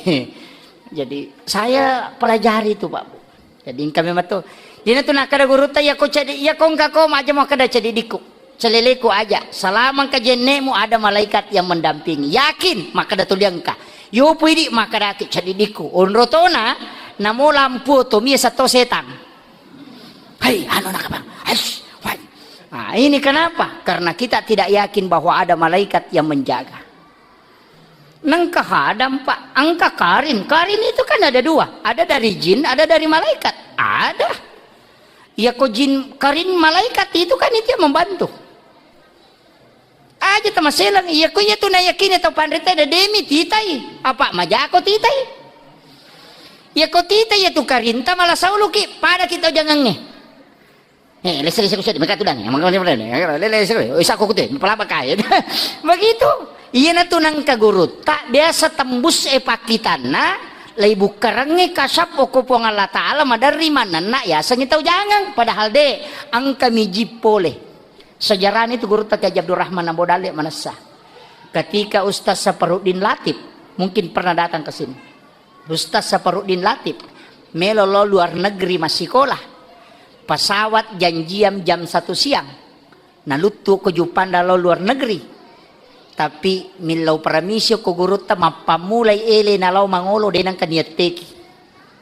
jadi saya pelajari itu, Pak Bu. Jadi engka memang tu. Jadi tu nakkada gurutta, iyako cadi, iyako engka ko maja makkada cadiddikku. Caleleku aja, selama engka jenne'mu ada malaikat yang mendampingi. Yakin, makkada tuli engka. Yopu idi makkadaki cadiddikku. Onro tona, namo lampu to mie sato setang. Hei, anu nakabang. Hei, wai. Nah, ini kenapa? Karena kita tidak yakin bahwa ada malaikat yang menjaga. Nengka hadang, Pak. Engka karin. Karin itu kan ada dua. Ada dari jin, ada dari malaikat. Ada. Iyako jin karin malaikat itu kan itu yang membantu. Aja tamaselang, iyako iya tu nayakini tau panrita de demi titai. Apa majako titai? Iyako titai iya tu karinta mala sauluki, pada kita jangangnge. Eh, lese-lese ku seddi, meka tudang, yang mengkau ni, lele, lese, oh, isa ko kute, pelaba kai. Begitu. Iyana tu nangka gurutta, biasa tembus e pakkitanna, lai bukkarengnge kasap oko Puang Allah Ta'ala, maderri manenna, yasengi tau jangang. Padahal de, engka miji pole. Sejarahnya itu gurutta Kiai Abdurrahman Ambo Dalle manessa. Ketika Ustaz Saparuddin Latif, mungkin pernah datang ke sini. Ustaz Saparuddin Latif, melo lo luar negeri massikola. Pesawat janjian jam satu siang. Naluttu ko Juppanda lo luar negeri. Tapi millau paramisi ko gurutta, mappammulai ele nalao mangolo, de nengka niatteki.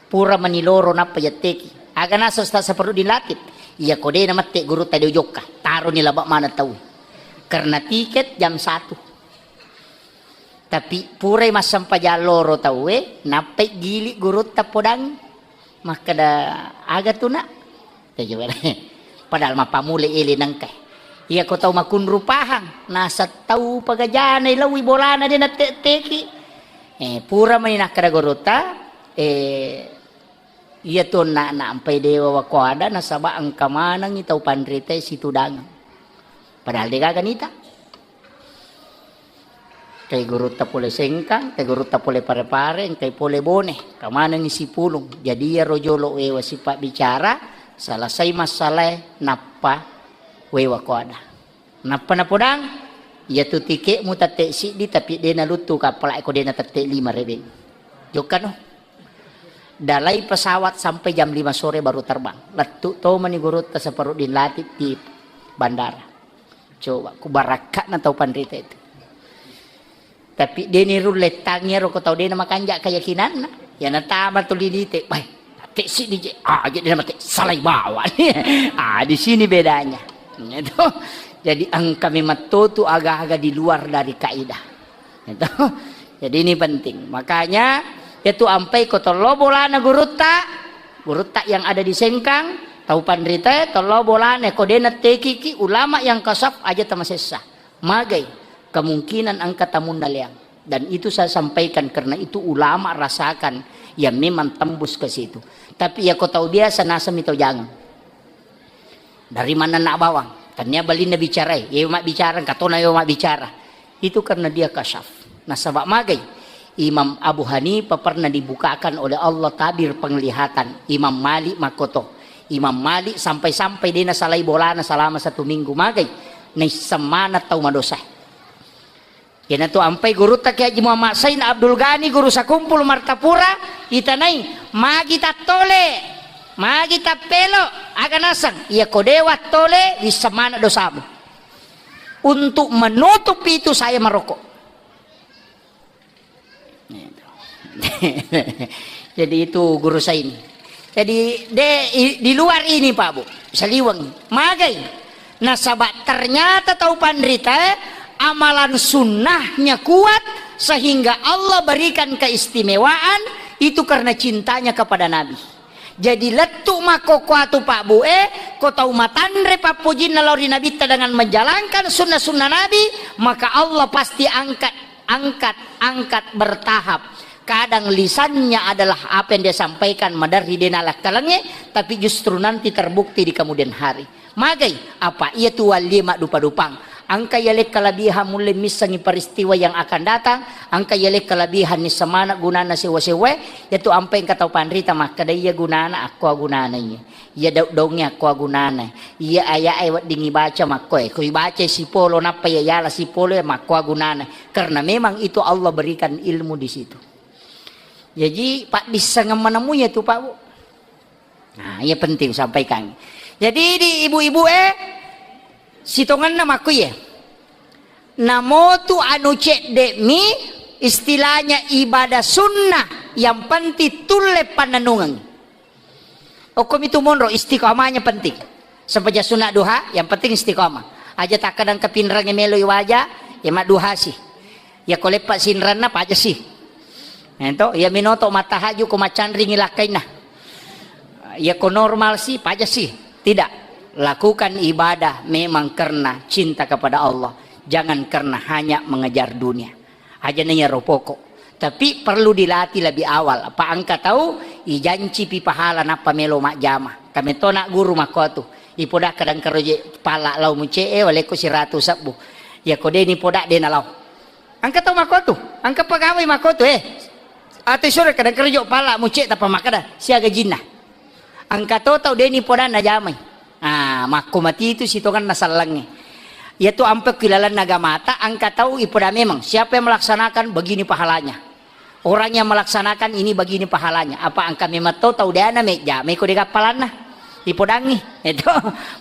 Pura mani loro nappa yatteki. Aga naseng Ustaz Saparudin Latif? Iya ko de namette gurutta de ujokka, taroni laba maneng tau. Karena tiket jam satu. Tapi purai massempajang loro tauwe, nappai gili gurutta podang. Makkeda, "Aga tu, Nak?" Tega bere. Padahal mappammula ele nengka. Iya ko tau makunru pahang, naseng tau pagajana ilaui bolana de natteki. Eh, pura mani nakkeda gurutta, eh, iya tu onna-, nampai dewa wakoada nasaba engka manengi tau panrita situdangeng. Padahal de gaga nita. Engkai gurutta pole Sengkang, engkai gurutta pole Pare-Pare, engkai pole Bone. Kamanengi sipulung. Jadi iyaro jolo wewa sipabbicara, selesai massalae, nappa wewa koada. Nappa napodang, iya tu tiketmu tette siddi, tapi de naluttu kappala ko de natette lima rebeng. Jokkano. Dalai pesawat sampai jam lima sore baru terbang. Lettu tomani gurutta Saparudin Latif di bandara. Coba, ku barakka'na tau panrita itu. Tapi de nirulle tangi ero ko tau de namakanja keyakinanna. Ya natama tu linite, "Wai, te siddi je." Ah, jadi nama te salai bawa. Ah, di sini bedanya. Gitu. Jadi engka memang totu aga-aga di luar dari kaidah. Gitu. Jadi ini penting. Makanya, itu ampai ko tollo bolana gurutta, gurutta yang ada di Sengkang, tau panrita, tollo bolana ko de nattekiki ulama yang kasaf aja tamasessa. Magai, kemungkinan engka tamunna leang. Dan itu saya sampaikan karena itu ulama rasakan yang memang tembus ke situ. Tapi ya ko tau biasa nasami tau jangang. Dari mana nak bawang? Tania balinna bicarai. Iya mabbicara, engka tona iya mabbicara. Itu karena dia kasyaf. Nasaba magai? Imam Abu Hanifah pernah dibukakan oleh Allah tabir penglihatan. Imam Malik makoto. Imam Malik sampai-sampai de nasalai bolana selama satu minggu. Magai? Naisseng maneng tau madosa. Iyanatu ampai gurutta Kiai Haji Muhammad Sain Abdul Ghani, guru sakumpul Martapura, itanai, magi tattole, magi tappelo, aga naseng, iya ko dewa tole, wisseng maneng dosamu. Untuk menutup itu saya merokok. Jadi itu guru Sain. Jadi, de, i, di luar ini, Pak Bu, saliweng. Magai. Nasaba ternyata tau panrita, eh, amalan sunnahnya kuat sehingga Allah berikan keistimewaan itu karena cintanya kepada Nabi. Jadi lettu makkokkoatu, Pak Bu, eh, ko tau matanre pappojinna lao ri Nabitta dengan menjalankan sunnah-sunnah Nabi, maka Allah pasti angkat angkat, angkat bertahap. Kadang lisannya adalah apa yang dia sampaikan, maderri de nalakkalengnge, tapi justru nanti terbukti di kemudian hari. Magai, apa iya tu wallie maddupa-dupang. Engka yaleng kelebihan mulle missengi peristiwa yang akan datang, engka yaleng kelebihan nisseng maneng gunana sewwa-sewwae, yatu ampai engka tau panrita makkeda iya gunana, akko gunana iya. Iya daung-daungnge akko agunana. Iya aya'e wedding ibaca makkoe. Ko ibaca sipolo nappa iya yala sipolo iya makko agunana. Karena memang itu Allah berikan ilmu di situ. Jadi, paddissengeng manemu iya tu, Pak Bu. Nah, iya penting sampaikan. Jadi, di ibu-ibu, eh, sitongenna makko iya. Namotu anu cedde'mi istilahnya ibadah sunnah, yang penting tulle pannennungeng. Okkomi tu monro, istiqomahnya penting. Sempajang sunat duha, yang penting istiqomah. Aja takkadang kepinrengnge melo iwaja, ya madduha si. Ya ko leppa sinranna paja si. Ento, ya minoto matahaju ko macanringi lakkainna. Ya ko normal si, paja si. Tidak. Lakukan ibadah memang karena cinta kepada Allah. Jangan karena hanya mengejar dunia. Aja na iyaro pokok. Tapi perlu dilatih lebih awal. Apa engka tau ijanci pi pahala nappa melo majjama. Kametona guru makkotu. Ipoda kadang karoje pala lau muce'e waleko siratu sebbu. Ya ko deni poda dena lau. Engka tau makkotu. Engka pegawai makkotu, eh. Atau sore kadang karojo pala muce tappa makkada siaga jinna. Engka to tau deni podanna jamai. Ah, makko mati itu sitongenna sallengnge. Iyatu ampe ku ilalenna agamata, engka tau ipoda memang. Siapa yang melaksanakan, begini pahalanya. Orang yang melaksanakan ini, begini pahalanya. Apa engka memang to tau deana mejjamai ko dega palanna. Ipodangi. Itu.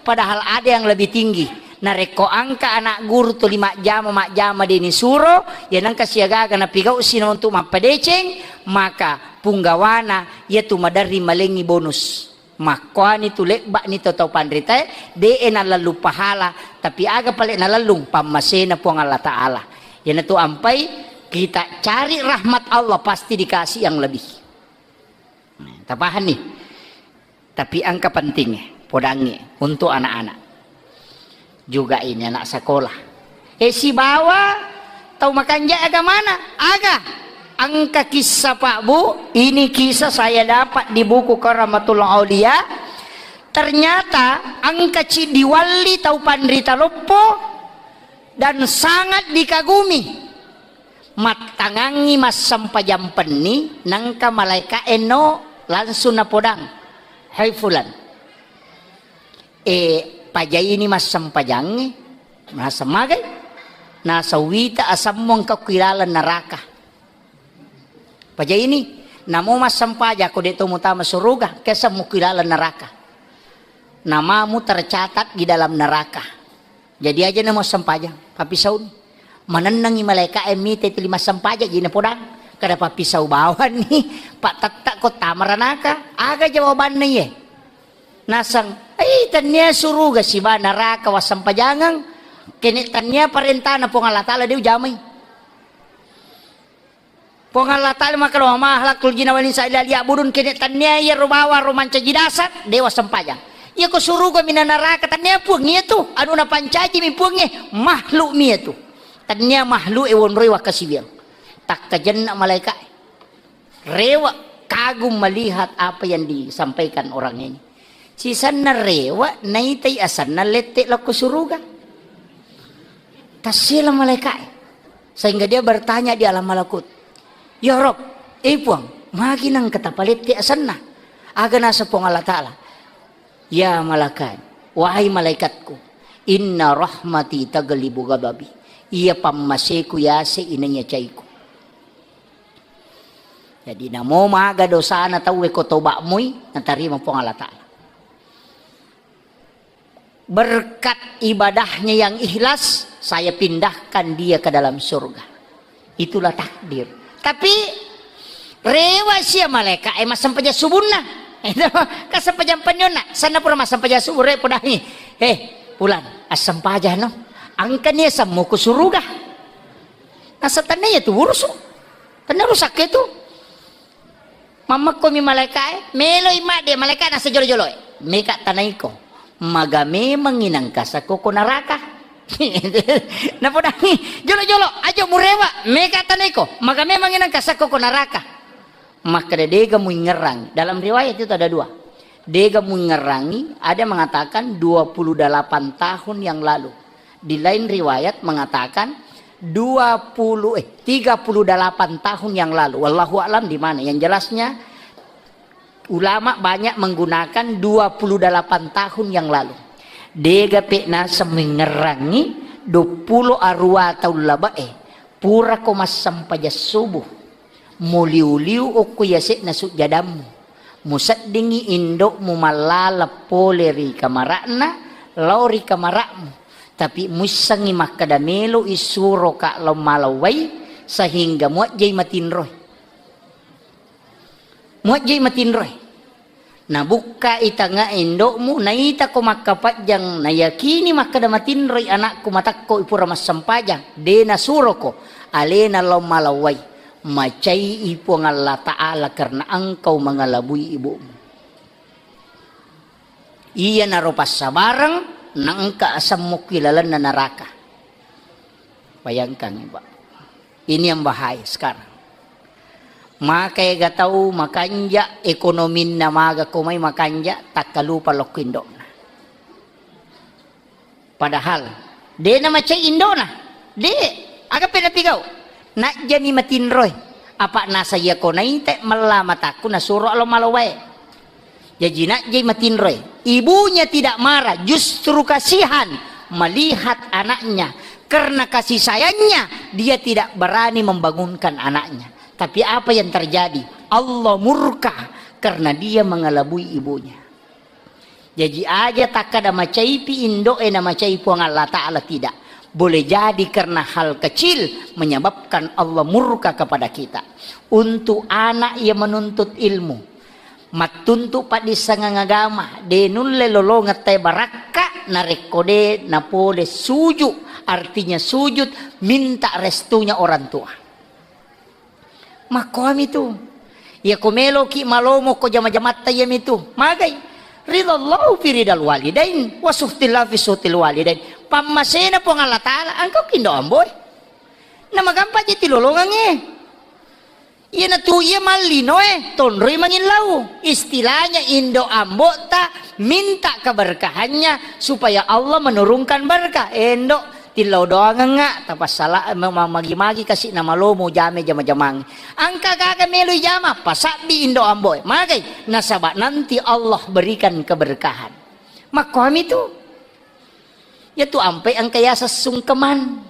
Padahal ada yang lebih tinggi. Narekko engka anak guru tuli majjama, majjama de nisuro, ya nengka siagaga napigau sina untuk mappadeceng, maka punggawana yatu maderri malengi bonus. Makkuani tu lebba'ni to tau panritae, de'e nalellung pahala, tapi aga pale nalellung? Pammasena Puang Allah Ta'ala. Iyanatu ampai kita cari rahmat Allah, pasti dikasih yang lebih. Nah, tapahanni? Tapi engka pentingnge, podangnge untuk anak-anak. Juga ini anak sekolah. Eh, sibawa tau makanja agamana, aga? Engka kisah, Pak, Bu, ini kisah saya dapat di buku Karamatul Aulia. Ternyata engka ci diwalli tau panrita loppo dan sangat dikagumi. Mattangangngi massempajang penni, nengka malaeka'e no langsung napodang, "Hai fulan, e, pajaini massempajangnge." Naseng, "Magai?" Naseng, "Wita asemmu engka ku ilaleng neraka. Pajaini, namo massempajang ko de to mutama suruga, ke asemmu ku ilaleng neraka. Namamu tercatat di dalam neraka." Jadi aja namo sempajang, pappisauni. Manennengi malaeka'e mite tuli massempajang, jadi napodang. Kada pappisau bawanni, pattetta ko tama ranaka. Aga jawabanna iye? Naseng, "Ai, tennia suruga siba neraka wassempajangeng. Kene tennia parentana Puang Allah Ta'ala de ujamai." Puang Allah Ta'ala makkeda, "Wa ma khalaqtul jinna wal insa illa liya'budun." Kene tennia iyaro bawang ro mancaji dasar, dewa sempajang. Iyako suruga minna neraka, tennia Puang iyatu. Anu napancaji mi Puangnge, makhluk mi iyatu. Tennia makhluk e wonroi wakkasiwiang. Takkajenna malaeka. Rewa, kagum melihat apa yang disampaikan orang ini. Sisenna rewa, naitai asenna lette lao ko suruga. Tassila malaeka'e. Sehingga dia bertanya di alam malakut, "Ya Rob, eh Puang, magi nengka tapalette asenna?" Aga naseng Puang Allah Ta'ala, "Ya malakan, wahai malaikatku, inna rahmati taglibu ghadabi." Iya pammaseku yase inaiya caiku. Jadi namo maga dosana tauwe ko toba mui, natarima Puang Allah Ta'ala. Berkat ibadahnya yang ikhlas, saya pindahkan dia ke dalam surga. Itulah takdir. Tapi rewa sia malaeka e massempajang subunna. Itu kasempajang pennionna. Sanna pura massempajang subuh, re podangi. "Eh, Pulan, assempajang no. Engkani asemmu ku suruga." Naseng tennia tu urusu. Tennia urusakke tu. Mammekkomi malaekae, meloi madde malaeka nasa jolo-joloe. Meka tanaiko. Maga memangngi nengka sakko ko naraka. Napodangi, "Jolo-jolo, aja murewa, meka tanaiko. Maga memangngi nengka sakko ko naraka." Makkeda, "Dega muingerang." Dalam riwayat itu ada dua. "Dega muingerangi," ada mengatakan dua puluh delapan tahun yang lalu. Di lain riwayat mengatakan dua puluh, eh, tiga puluh delapan tahun yang lalu. Wallahu a'lam di mana. Yang jelasnya, ulama banyak menggunakan dua puluh delapan tahun yang lalu. Dega pe naseng muingerrangi dua puluh arua taung labe'e, purako massempajang subuh. Muliu-liu okko yase'na sujjadammu. Museddingngi indo'mu mallaleng pole ri kamara'na, lao ri kamara'mu. Tapi muissengngi makkeda, "Melo'i suroka lao malawai," sehingga muajjai matinroi. Muajjai matinroi. Nabukkai tangae indo'mu, naitako makkapajjang, nayakini makkeda matinroi anakku, matakko ipura massempajang, de nasuroko alena lao malawai. Macai'i Puang Allah Ta'ala karena engkau mengelabui ibumu. Iyanaro passabareng, naengka asemmu ki lalenna naraka. Bayangkan, Pak. Ini yang bahaya sekarang. Maka ega tau makanja ekonominna, maga ko mai makanja, takkalupa lokko indo'na. Padahal de namacai indo'na. De, aga pe napigau? Najjani matinroi. Apa nasa iya ko naite mella matakku nasuro alo malowae. Jaji najjai matinroi. Ibunya tidak marah, justru kasihan melihat anaknya. Karena kasih sayangnya, dia tidak berani membangunkan anaknya. Tapi apa yang terjadi? Allah murka karena dia mengelabui ibunya. Jaji aja takkada macaipi indo'e na macai Puang Allah Ta'ala, tidak. Boleh jadi karena hal kecil menyebabkan Allah murka kepada kita. Untuk anak yang menuntut ilmu, mattuntu paddissengang agama, de nulle lolongeng tae barakka narekko de napole suju, artinya sujud minta restunya orang tua. Makkoami tu. Iya ko meloki malomo ko jama-jamatta iyami tu. Magai. Ridallahu fi ridal walidain, wa suhtillah fi suhtil walidain. Pammasena Puang Allah Ta'ala, engka kindo amboe. Namagampang je tilolongangnge. Iyanatu iya mallinoe, tonroi mangillau. Istilahnya indo ambo'ta minta keberkahannya supaya Allah menurunkan berkah. Endo, tillau doangengnga, tapassala, ma-, ma-, magi-magi kasi namalomo jame jama-jamang. Engka gaga melo ijama, pasabbi indo ambo'e. Magai, nasaba nanti Allah berikan keberkahan. Makkoami tu. Iyatu ampai engka yaseng sungkeman.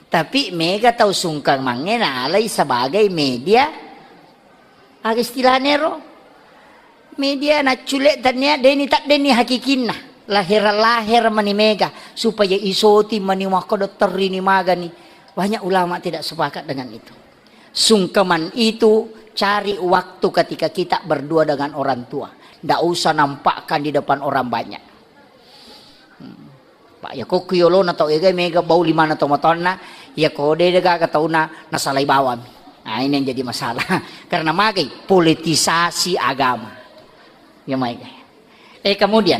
Tapi mega tau sungkemangnge naalai sebagai media, aga istilahnya ro? Media naccule tania deni tak deni hakikinna. Lahir-lahir mani mega supaya isoti mani makko dokter ini magani. Banyak ulama tidak sepakat dengan itu. Sungkeman itu cari waktu ketika kita berdua dengan orang tua. Ndak usah nampakkan di depan orang banyak. Hmm. Pak, ya kok yolona tau ega mega bau limana tomatoanna, ya ko de gaga tauna nasalai bawami. Nah, ini yang jadi masalah. Karena magai politisasi agama. Ya magai. Eh, kemudian,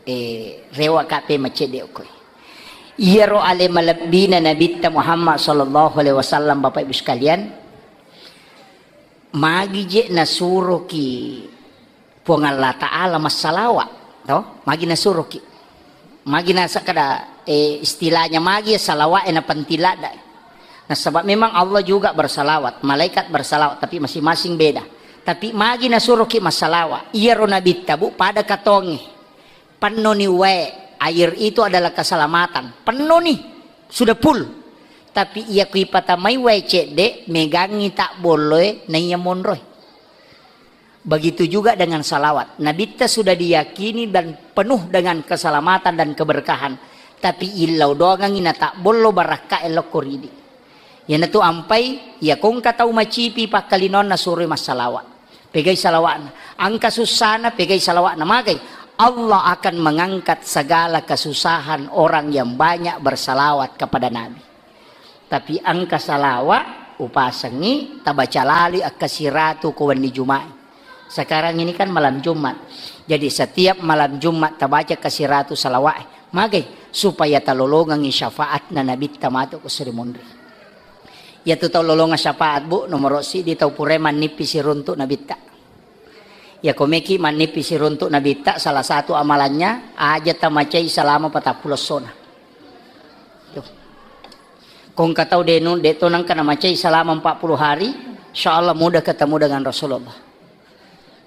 eh, rewa kape macede okoi. Iyaro ale malebbina Nabitta Muhammad sallallahu alaihi wasallam, Bapak Ibu sekalian, magi je nasuroki Puang Allah Ta'ala massalawa, to? Magi nasuroki. Magi nasakkada, eh, istilahnya magi ya salawa e napenting ladda. Nasaba memang Allah juga bersalawat, malaikat bersalawat, tapi masing-masing beda. Tapi magi nasuroki massalawa, iyaro Nabitta, Bu, pada katonge. Pennoni wae, air itu adalah keselamatan. Pennoni, sudah full. Tapi iya kui patamai wae cedde, megangi tak bolloe, naiya monroe. Begitu juga dengan salawat. Nabitta sudah diyakini dan penuh dengan keselamatan dan keberkahan. Tapi illau doangangi na tak bollo barakka e lokko ridi. Iyanatu ampai, iya kongka tau macipi pakkalinonna suroi massalawa. Pegai salawa'na. Angka sussana, pegai salawa'na. Magai, Allah akan mengangkat segala kesusahan orang yang banyak bersalawat kepada Nabi. Tapi engka salawa upasengi tabaca lali akka siratu ko wenni Juma'i. Sekarang ini kan malam Jumat. Jadi setiap malam Jumat tabaca akka siratu salawa'e. Magai supaya talolongengi syafaatna Nabitta matu ko Sri Munri. Iyatu tau lolongeng syafaat, Bu, nomoro siddi tau purae mannippi siruntu Nabitta. Iya ko meki mannippi siruntu Nabitta, salah satu amalannya aja tamacai salama patappulo essona. Tuh. Kongka tau denu, de to nangka namacai salama empat puluh hari, insya Allah mudah ketemu dengan Rasulullah.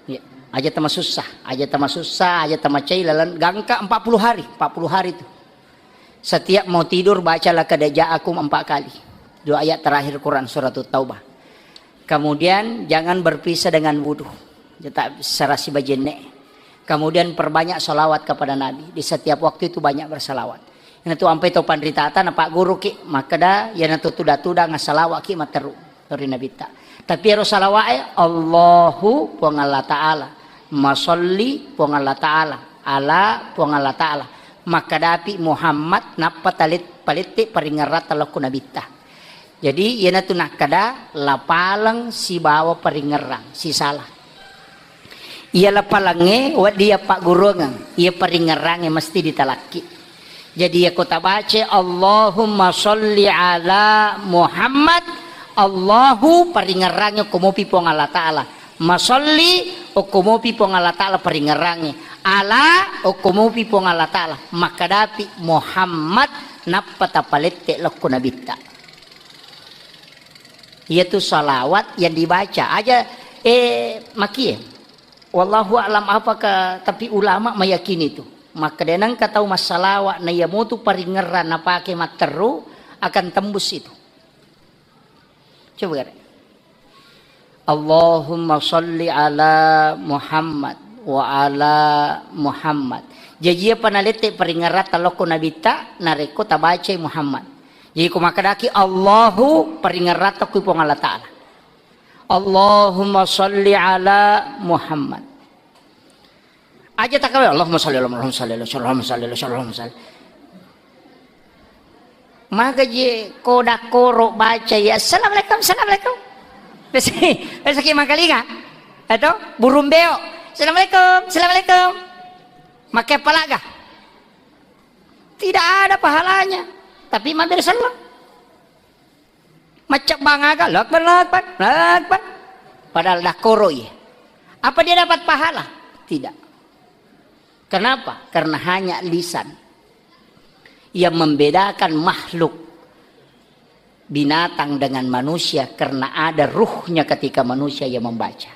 Ya, aja tamasussa, aja tamasussa, aja tamacai lalan gangka empat puluh hari, empat puluh hari tuh. Setiap mau tidur bacalah kada ja'akum empat kali. Dua ayat terakhir Quran surat Taubah. Kemudian jangan berpisah dengan wudhu. Tetap serasi bajenne. Kemudian perbanyak salawat kepada Nabi. Di setiap waktu itu banyak bersalawat. Iyanatu ampai to panritata na Pak Guru ki, makkeda iyanatu tuda-tuda ngasalawat ki matteru ri Nabitta. Tapi ero salawa'e, Allahu Puang Allah Ta'ala, masalli Puang Allah Ta'ala, ala Puang Allah Ta'ala, makkadapi Muhammad, nappa talet-, palette paringerrata lokko Nabitta. Jadi iyanatu nakkada lapaleng sibawa paringerrang, sisala. Iya lapalangnge wedding iya pagguruangeng, iya paringerrangnge mesti ditalakki. Jadi iya ko tabace Allahumma sholli ala Muhammad, Allahu paringerrangnge okko mopi Puang Allah Ta'ala. Masolli okko mopi Puang Allah Ta'ala paringerrangnge. Ala okko mopi Puang Allah Ta'ala. Makkadapi Muhammad nappa tapalette lokko Nabitta. Iyatu salawat yang dibaca aja, eh, makie. Wallahu a'lam apakah, tapi ulama meyakini itu. Makkeda nengka tau massalawa na iya motu paringerrang napake matteru akan tembus itu. Coba gare. Allahumma salli ala Muhammad wa ala Muhammad. Jaji, iya panalette paringeratta lokko Nabitta, narekko tabacai Muhammad. Jadi, ko makkedaki Allahu, paringeratta kui Puang Allah Ta'ala. Allahumma salli ala Muhammad. Aja takkawe, Allahumma salli ala, Allahumma salli ala, Allahumma salli ala, Allahumma salli. Maga je ko dakkoro baca ya, "Assalamualaikum, assalamualaikum." Biasa, biasa ki mangkalinga. Atau burung beo, "Assalamualaikum, assalamualaikum." Makke palaga. Tidak ada pahalanya. Tapi mabbere selleng. Maccabbang aga, "Allahu Akbar, Allahu Akbar, Allahu Akbar." Padahal dakkoroi. Apa dia dapat pahala? Tidak. Kenapa? Karena hanya lisan yang membedakan makhluk binatang dengan manusia, karena ada ruhnya ketika manusia yang membaca.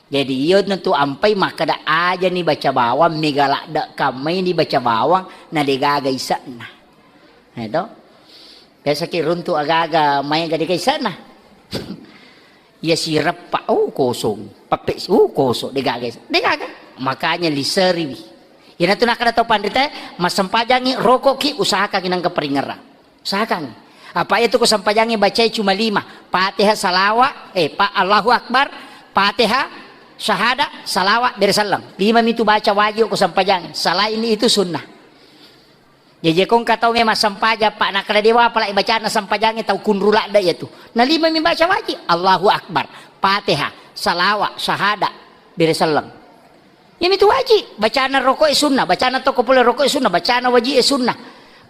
Jadi, iya tentu ampai makkeda aja ni baca bawang, mega ladde kammai ni baca bawang, na degaga ise'na. Nah, itu. Biasa ki runtu agaga maega degaga ise'na. Iya sireppa, oh, kosong. Peppe, oh, kosong. Degaga, degaga. Makanya liseriwi. Iyanatu nakkeda tau panrita, massempajangi, rokoki, usahakangi nangka paringerang. Usahakangi. Apa itu ko sempajangi bacai cuma lima. Fatihah, salawa, eh, pa-, Allahu Akbar, Fatihah, syahada, salawa, bere selleng. Lima mitu baca wajib ko sempajangi. Selain itu sunnah. Jaji ko engka tau memang sempajang, Pak, nakkeda dewa apalagi bacana sempajangnge tau kunru ladde iyatu. Na lima mi baca wajib, Allahu Akbar, Fatihah, salawa, syahada, bere selleng. Iyamitu wajib, bacana roko'e sunnah, bacana tokko pole roko'e sunnah, bacana waji'e sunnah,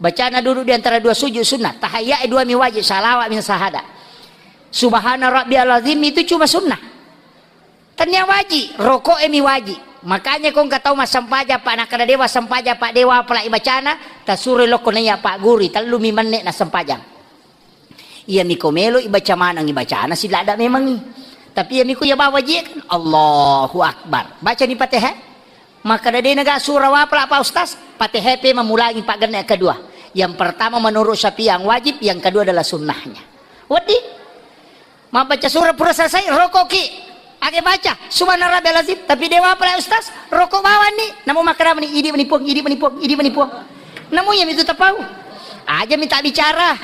bacana duduk di antara dua sujud sunnah, tahayya'e dua mi wajib, salawa mi syahada. Subhana rabbiyal azim itu cuma sunnah. Tennia wajib, roko'e mi wajib. Makanya ko engka tau massempajang, Pak, nakkeda dewa sempajang, Pak, dewa apalagi bacana, tasuroi lokko naiya Pak Guru, tellu mi menne nassempajang. Iyami ko melo ibaca maneng ibacana silada memangi. Tapi iyami ko iya bawa wajib kan, Allahu Akbar. Baca ni Fatihah. Makkeda de naga surah wapala Pak Ustaz, Fatihah pe mamulangi pagenne kedua. Yang pertama menurut Syafi'i yang wajib, yang kedua adalah sunnahnya. Wedding. Mabbaca surah pura selesai, rokoki. Age baca, Subhana Rabbiyal Azim. Tapi dewa apa ya Ustaz? Rokok bawang ni. Namu makkeda mani, idi mani Puang, idi mani Puang, idi mani Puang. Namu iya mitu tapau. Aja minta bicara.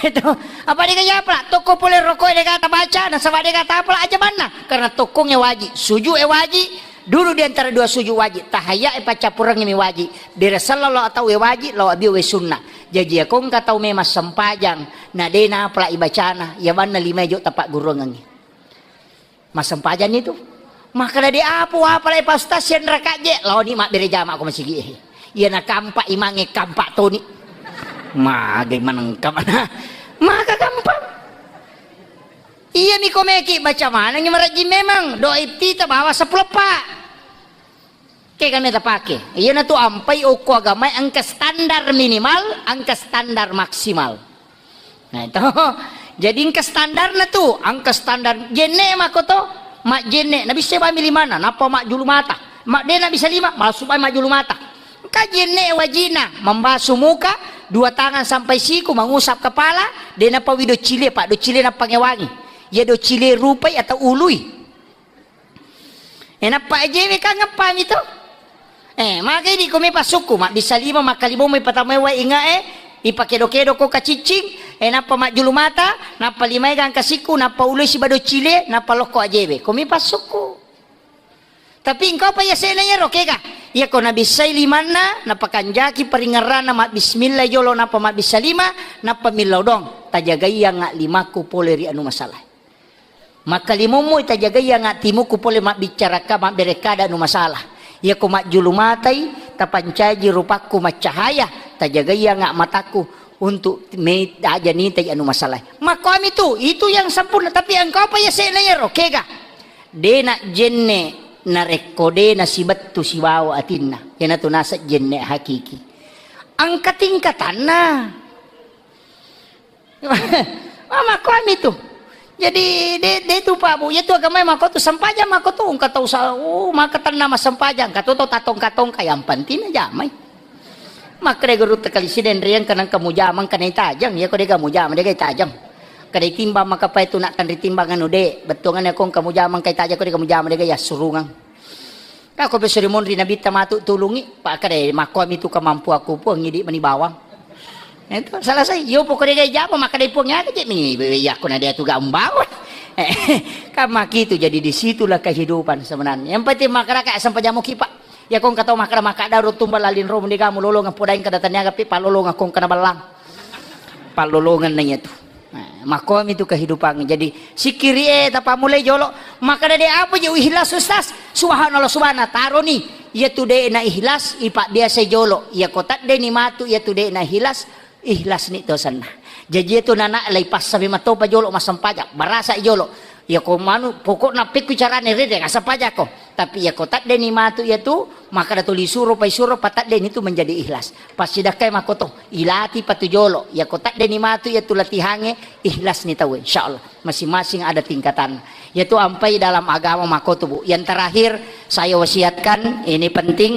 Itu. Apa dia kaya apa? Toko pole rokok dia kata baca, nasaba dia kata apa aja mana? Karena tokong e wajib, sujud e wajib, dulu di antara dua sujud wajib, tahayya e paccapurangnge mi wajib. Bere selleng lao atau e wajib, lao abio we sunnah. Jaji ya ko engka tau memang sempajang, na de napala ibacana, ya banna lima jo tapagguruangngi. Massempajang itu. Makkeda de apa, apalai Pak Ustaz, sian raka je, laoni mabbere jama ko masigi e. Iya na kampak imangnge kampak toni. Magai manengka mana? Maka kampak. Iya mi ko meki baca manengi marajing memang. Doa iftitah bawa sepuluh pak. Ke kami tapake. Iya na tu ampai okko agamae engka standar minimal, engka standar maksimal. Nah, itu. Jadi engka standarna tu, engka standar jenne mako to, majjenne. Nabi sebami limana, nappa majjulu mata. Ma, de na bisa lima, masuk majjulu mata. Engka jenne wajina, membasu muka, dua tangan sampai siku, mengusap kepala, de nappa wido cile, Pak, do cile nappa ngewangi. Ya do cile rupai atau ului. E, nappa ajewe kan ngeppami to. E, magai di kumi pasukku, mabbissa lima, makkalimommo ipatamae wae ingae, ipakedo-kedo ko kaciccing, e, nappa majjulu mata, nappa limae gangka sikku, nappa uloi sibado cile, nappa lokko ajewe. Kumi pasukku. Tapi engkau pa yasena yero kega. Iya ko nabissai limanna, napakanjaki paringerrana mabbismillah jolo, nappa mabbissa lima, nappa millau dong. Tajagaianga limakku pole ri anu masalah. Makkalimommo tajagaianga timuku pole mabbicara ka, mabbere kada anu masalah. Iyako majjulu matai, tapancaji rupakku maccahaya, tajagaianga mataku untuk me-, aja nitai anu masalah. Makkoami tu, itu yang sempurna, tapi engkau pa yasena yero, kega. De na jenne narekko de nasibettu sibawa atinna. Iyanatu naseng jenne hakiki. Engka tingkatanna. Ah, makkuami tu. Jadi, de, de tu, Pak, Bu. Iya tu agamae makko tu, sempajang makko tu, engka tau sa-, oh, maka tenna massempajang, engka tu tau tatongka-tongka, yang penting jamai. Makkeda guru tekali siden riang kenang kamu jamang, kenai tajang, iya ko de kamu jamang, de kai tajang. Kedai timbang maka pai tu nak tenri timbang anu de, bettuangan ko kamu jamang kai tajang, ko de kamu jamang, de kai assurungang. Ako besori monri nabitta matu tulungi, pakkedai makkomi tu kemampuanku Puang, idi meni bawang. Itu selesai. Yo pokoknya gaya jama makkedai Puang, ya aja mi, ya aku nade tu gak bawang. Kan makitu, jadi disitulah kehidupan sebenarnya. Yang penting makkeda ka sempajang muki, Pak. Ya kong katau makkeda, makkeda ro tumba lalin ro mending kamu lolong podaing kada taniaga pi palolong kong kena belang. Pallolongenna iyatu. Nah, makkomi tu kehidupan. Jadi, sikkiri e tapammulai jolo. Makkeda de apa je ikhlas, Ustaz? Subhanallah, subhana, taroni. Iyatu de na ikhlas, ipabbiasa jolo. Iya ko tadde ni matu, iyatu de na ikhlas, ikhlas ni tosanna. Jaji iyatu nana lai passami matopa jolo massempajang. Barasa jolo. Iya ko manu, pokokna pekku carane rede, asapajako. Tapi iya ko tadde ni matu iyatu, makkeda tuli suro, pai suro, patadde ni tu menjadi ikhlas. Passidakkai makkoto, ilati patu jolo. Iya ko tadde ni matu iyatu latihange, ikhlas ni tau, insyaallah. Masing-masing ada tingkatan. Iyatu ampai dalam agama makkoto, Bu. Yang terakhir saya wasiatkan, ini penting.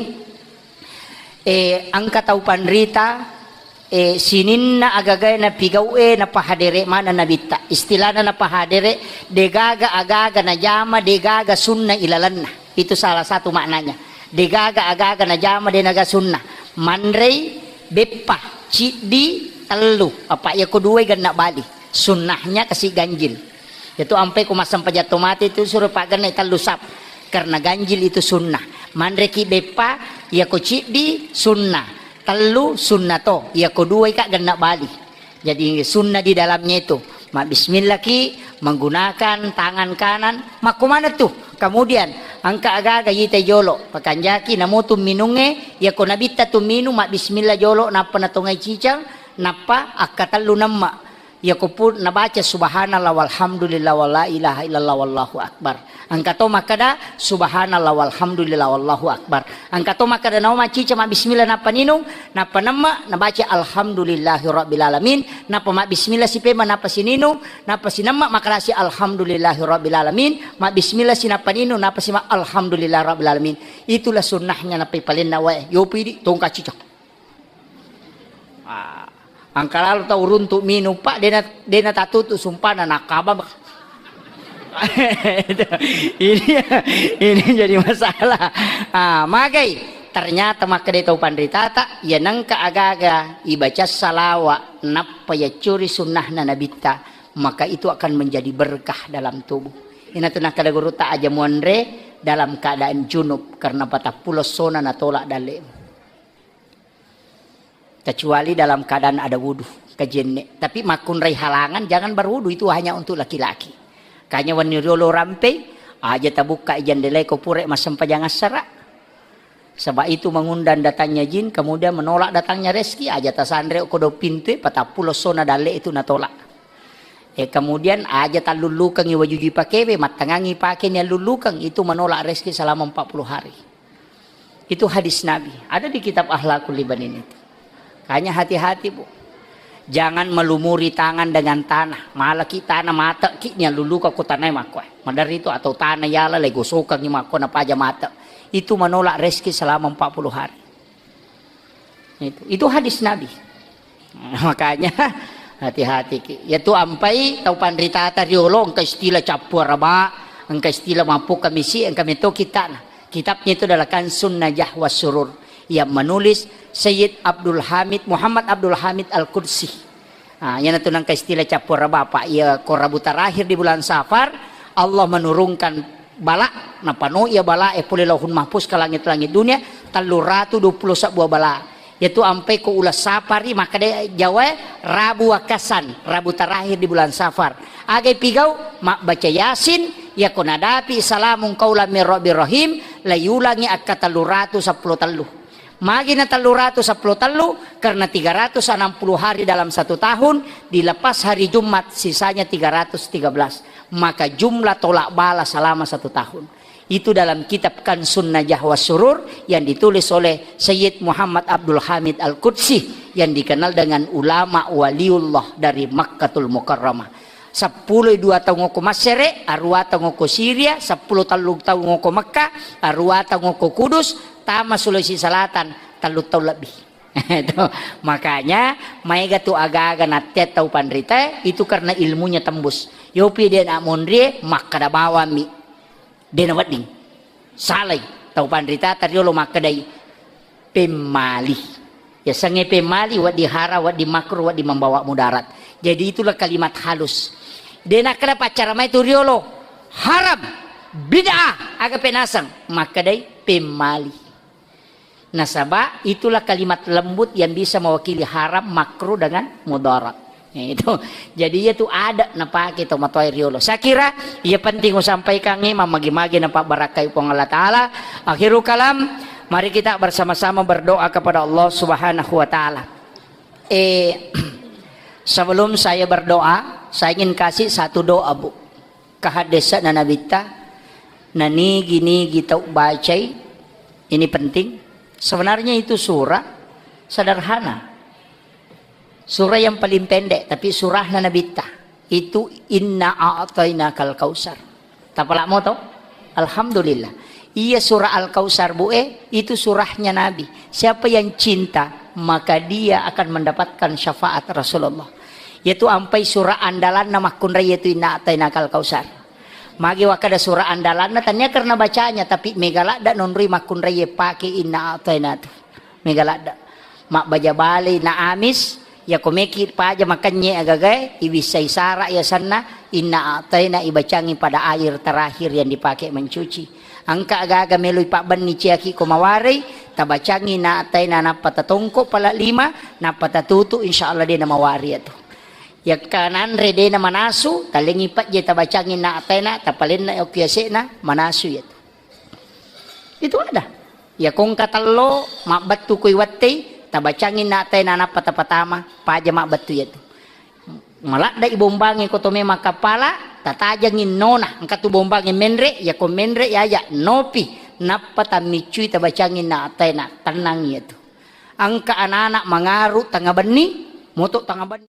Eh, engka tau panrita, eh, sininna agagae napigau'e napahadere mana nabitta. Istilahna napahadere, degaga agaga najama, degaga sunna ilalenna. Itu salah satu maknanya. Degaga agaga najama, denaga sunna. Manrei, beppa, ciddi, tellu. Apa iya ko duai genna bali. Sunnahnya kasi ganjil. Itu ampai ko massempajang to mate itu suro paggenna tellu sap. Karena ganjil itu sunnah. Manreki beppa, iya ko ciddi, sunnah. Tellu sunna to, iya ko dua ika genna bali. Jadi sunna di dalamnya itu. Mabbismillah ki menggunakan tangan kanan, makko mana tu. Kemudian engka agaga yita jolo, pakanjaki namu tu minunge, iya ko nabitta tu minung, mabbismillah jolo, nappa natongai cicang, nappa akkatellu nemma. Iya ko pun nabaca subhanallah walhamdulillah wala ilaha illallah wallahu akbar. Engka to makkeda, subhanallah walhamdulillah wallahu akbar. Engka to makkeda, nawa macica mabbismillah nappa ninung, nappa nemma, nabaca alhamdulillahi rabbil alamin, nappa mabbismillah sipema, nappa sininung, nappa sinemma, makkedasi alhamdulillahi rabbil alamin, mabbismillah si nappa ninung, nappa sima alhamdulillahi rabbil alamin. Itulah sunnahnya nappai palenna wae. Yopi di tongka cica. Ah, engka lalo tau runtu minung, Pak, dena, dena tatutu sumpana nakaba. Ini, ini jadi masalah. Ah, magai. Ternyata makkeda tau panritata, iya nengka agaga ibaca salawa nappa yaccuri sunnahna nabitta, maka itu akan menjadi berkah dalam tubuh. Inatu nakkeda gurutta, aja muanre dalam keadaan junub karena patappulo sona natolak dalle'mu. Kecuali dalam keadaan ada wudu, kajenne. Tapi makkunrai halangan, jangan berwudu, itu hanya untuk laki-laki. Kanya wenni riolo rampei, aja tabukka jendela ko pura massempajang assara. Sebab itu mengundang datangnya jin, kemudian menolak datangnya rezeki, aja tasanre ko do pintu, patappulo sona dalle itu natolak. Eh, kemudian aja tallullukangi waju dipakewe, mattangangi pake ni allullukang, itu menolak rezeki selama empat puluh hari. Itu hadis Nabi. Ada di kitab Akhlakul Ibanin itu. Makanya hati-hati, Bu. Jangan melumuri tangan dengan tanah. Malaki tanah mate ki nia luluka ko tanah makko. Madar itu atau tanah yala le gosokangi makko napaja mate. Itu menolak rezeki selama empat puluh hari. Itu, itu hadis Nabi. Makanya hati-hati ki. Yatu ampai tau panritata riolo engka istilah cappu araba, engka istilah mappu kamisi, engka meto kitana. Kitabnya itu adalah Kansun Najah was Surur yang menulis Sayyid Abdul Hamid, Muhammad Abdul Hamid Al-Qudsi. Ah, iyanatu nengka istilah cappu araba, Pak. Iya, ko Rabu terakhir di bulan Safar, Allah menurunkan bala, napano iya bala e pole Lauhul Mahfuz ke langit-langit dunia, telluratu dua puluh sebbua bala. Yatu ampai ko uleng sapari, makkeda Jawa e, Rabu Wakasan, Rabu terakhir di bulan Safar. Aga ipigau, mabbaca Yasin, yako nadapi salamun qaulan mir rabbir rahim, layulangi akka telluratu seppulo tellu. Magi na telluratu seppulo tellu, karena tiga ratus enam puluh hari dalam satu tahun, dilepas hari Jumat, sisanya tiga ratus tiga belas. Maka jumlah tolak bala selama satu tahun. Itu dalam kitab Kansun Najah was Surur yang ditulis oleh Sayyid Muhammad Abdul Hamid Al-Qudsi yang dikenal dengan ulama waliullah dari Makkatul Mukarramah. Seppulo dua taung oko Masere, arua taung oko Siria, seppulo tellu taung oko Mekka, arua taung oko Kudus, tama Sulawesi Selatan, tellu taung lebbi. Itu. Makanya, maega tu aga-aga nattea tau panrita, itu karena ilmunya tembus. Yopi de na monrie, makkada bawammi. De na wedding. Salai. Tau panritata riolo makkedai pemmali. Yasengnge pemmali, wedding haram, wedding makruh, wedding membawa mudarat. Jadi itulah kalimat halus. De' nakkeda paccara mai tu riolo haram, bid'ah, aga penaseng, makkedai pemmali. Nasaba itulah kalimat lembut yang bisa mewakili haram, makruh dengan mudarat. Ya, itu. Jadi, iya tu ada napake to matoa riolo. Saya kira iya penting usampaikangngi, mamagi-magi napabarakai Puang Allah Ta'ala. Akhirul kalam, mari kita bersama-sama berdoa kepada Allah Subhanahu wa Ta'ala. Eh, sebelum saya berdoa, saya ingin kasih satu doa, Bu. Kahaddesana Nabitta, nanigi-nigi tau bacai, ini penting. Sebenarnya itu surah sederhana. Surah yang paling pendek, tapi surahna Nabitta. Itu Inna A'tainakal Kautsar. Tapalamo to? Alhamdulillah. Iya, surah Al-Kautsar, Bu, eh, itu surahnya Nabi. Siapa yang cinta, maka dia akan mendapatkan syafaat Rasulullah. Yaitu ampai surah andalanna makkunrai, yaitu Inna A'tainakal Kautsar. Magi wakkeda surah andalanna, tania karena bacanya, tapi mega ladda nonroi makkunrai pake Inna A'taina tu. Mega ladda. Mabbaja bale na amis, yako meki paja makennye agagae, ibissai sara yasenna, Inna A'taina ibacangi pada air terakhir yang dipakai mencuci. Engka agaga melo ipabbenni ciaki ko mawarei, tabacangi Inna A'taina nappa tatongko pala lima, nappa tatutu, insya Allah de namawari atu. Yakka nanre de namanasu, talengi pejje tabacangi Inna A'taina, tapalenna okki yase'na, manasu yatu. Itu ada. Ya kongka tello, mabbattu kui wettei, tabacangi Inna A'taina nappa tapatama, paja mabbattu yatu. Maladda ibombangi ko to memang kapala, tatajangi nona, engka tu bombangi menre, ya ko menre ya ya nopi, nappa tammiccui tabacangi Inna A'taina, tenang yatu. Engka anak-anak mangaru tengah benni, moto tengah benni.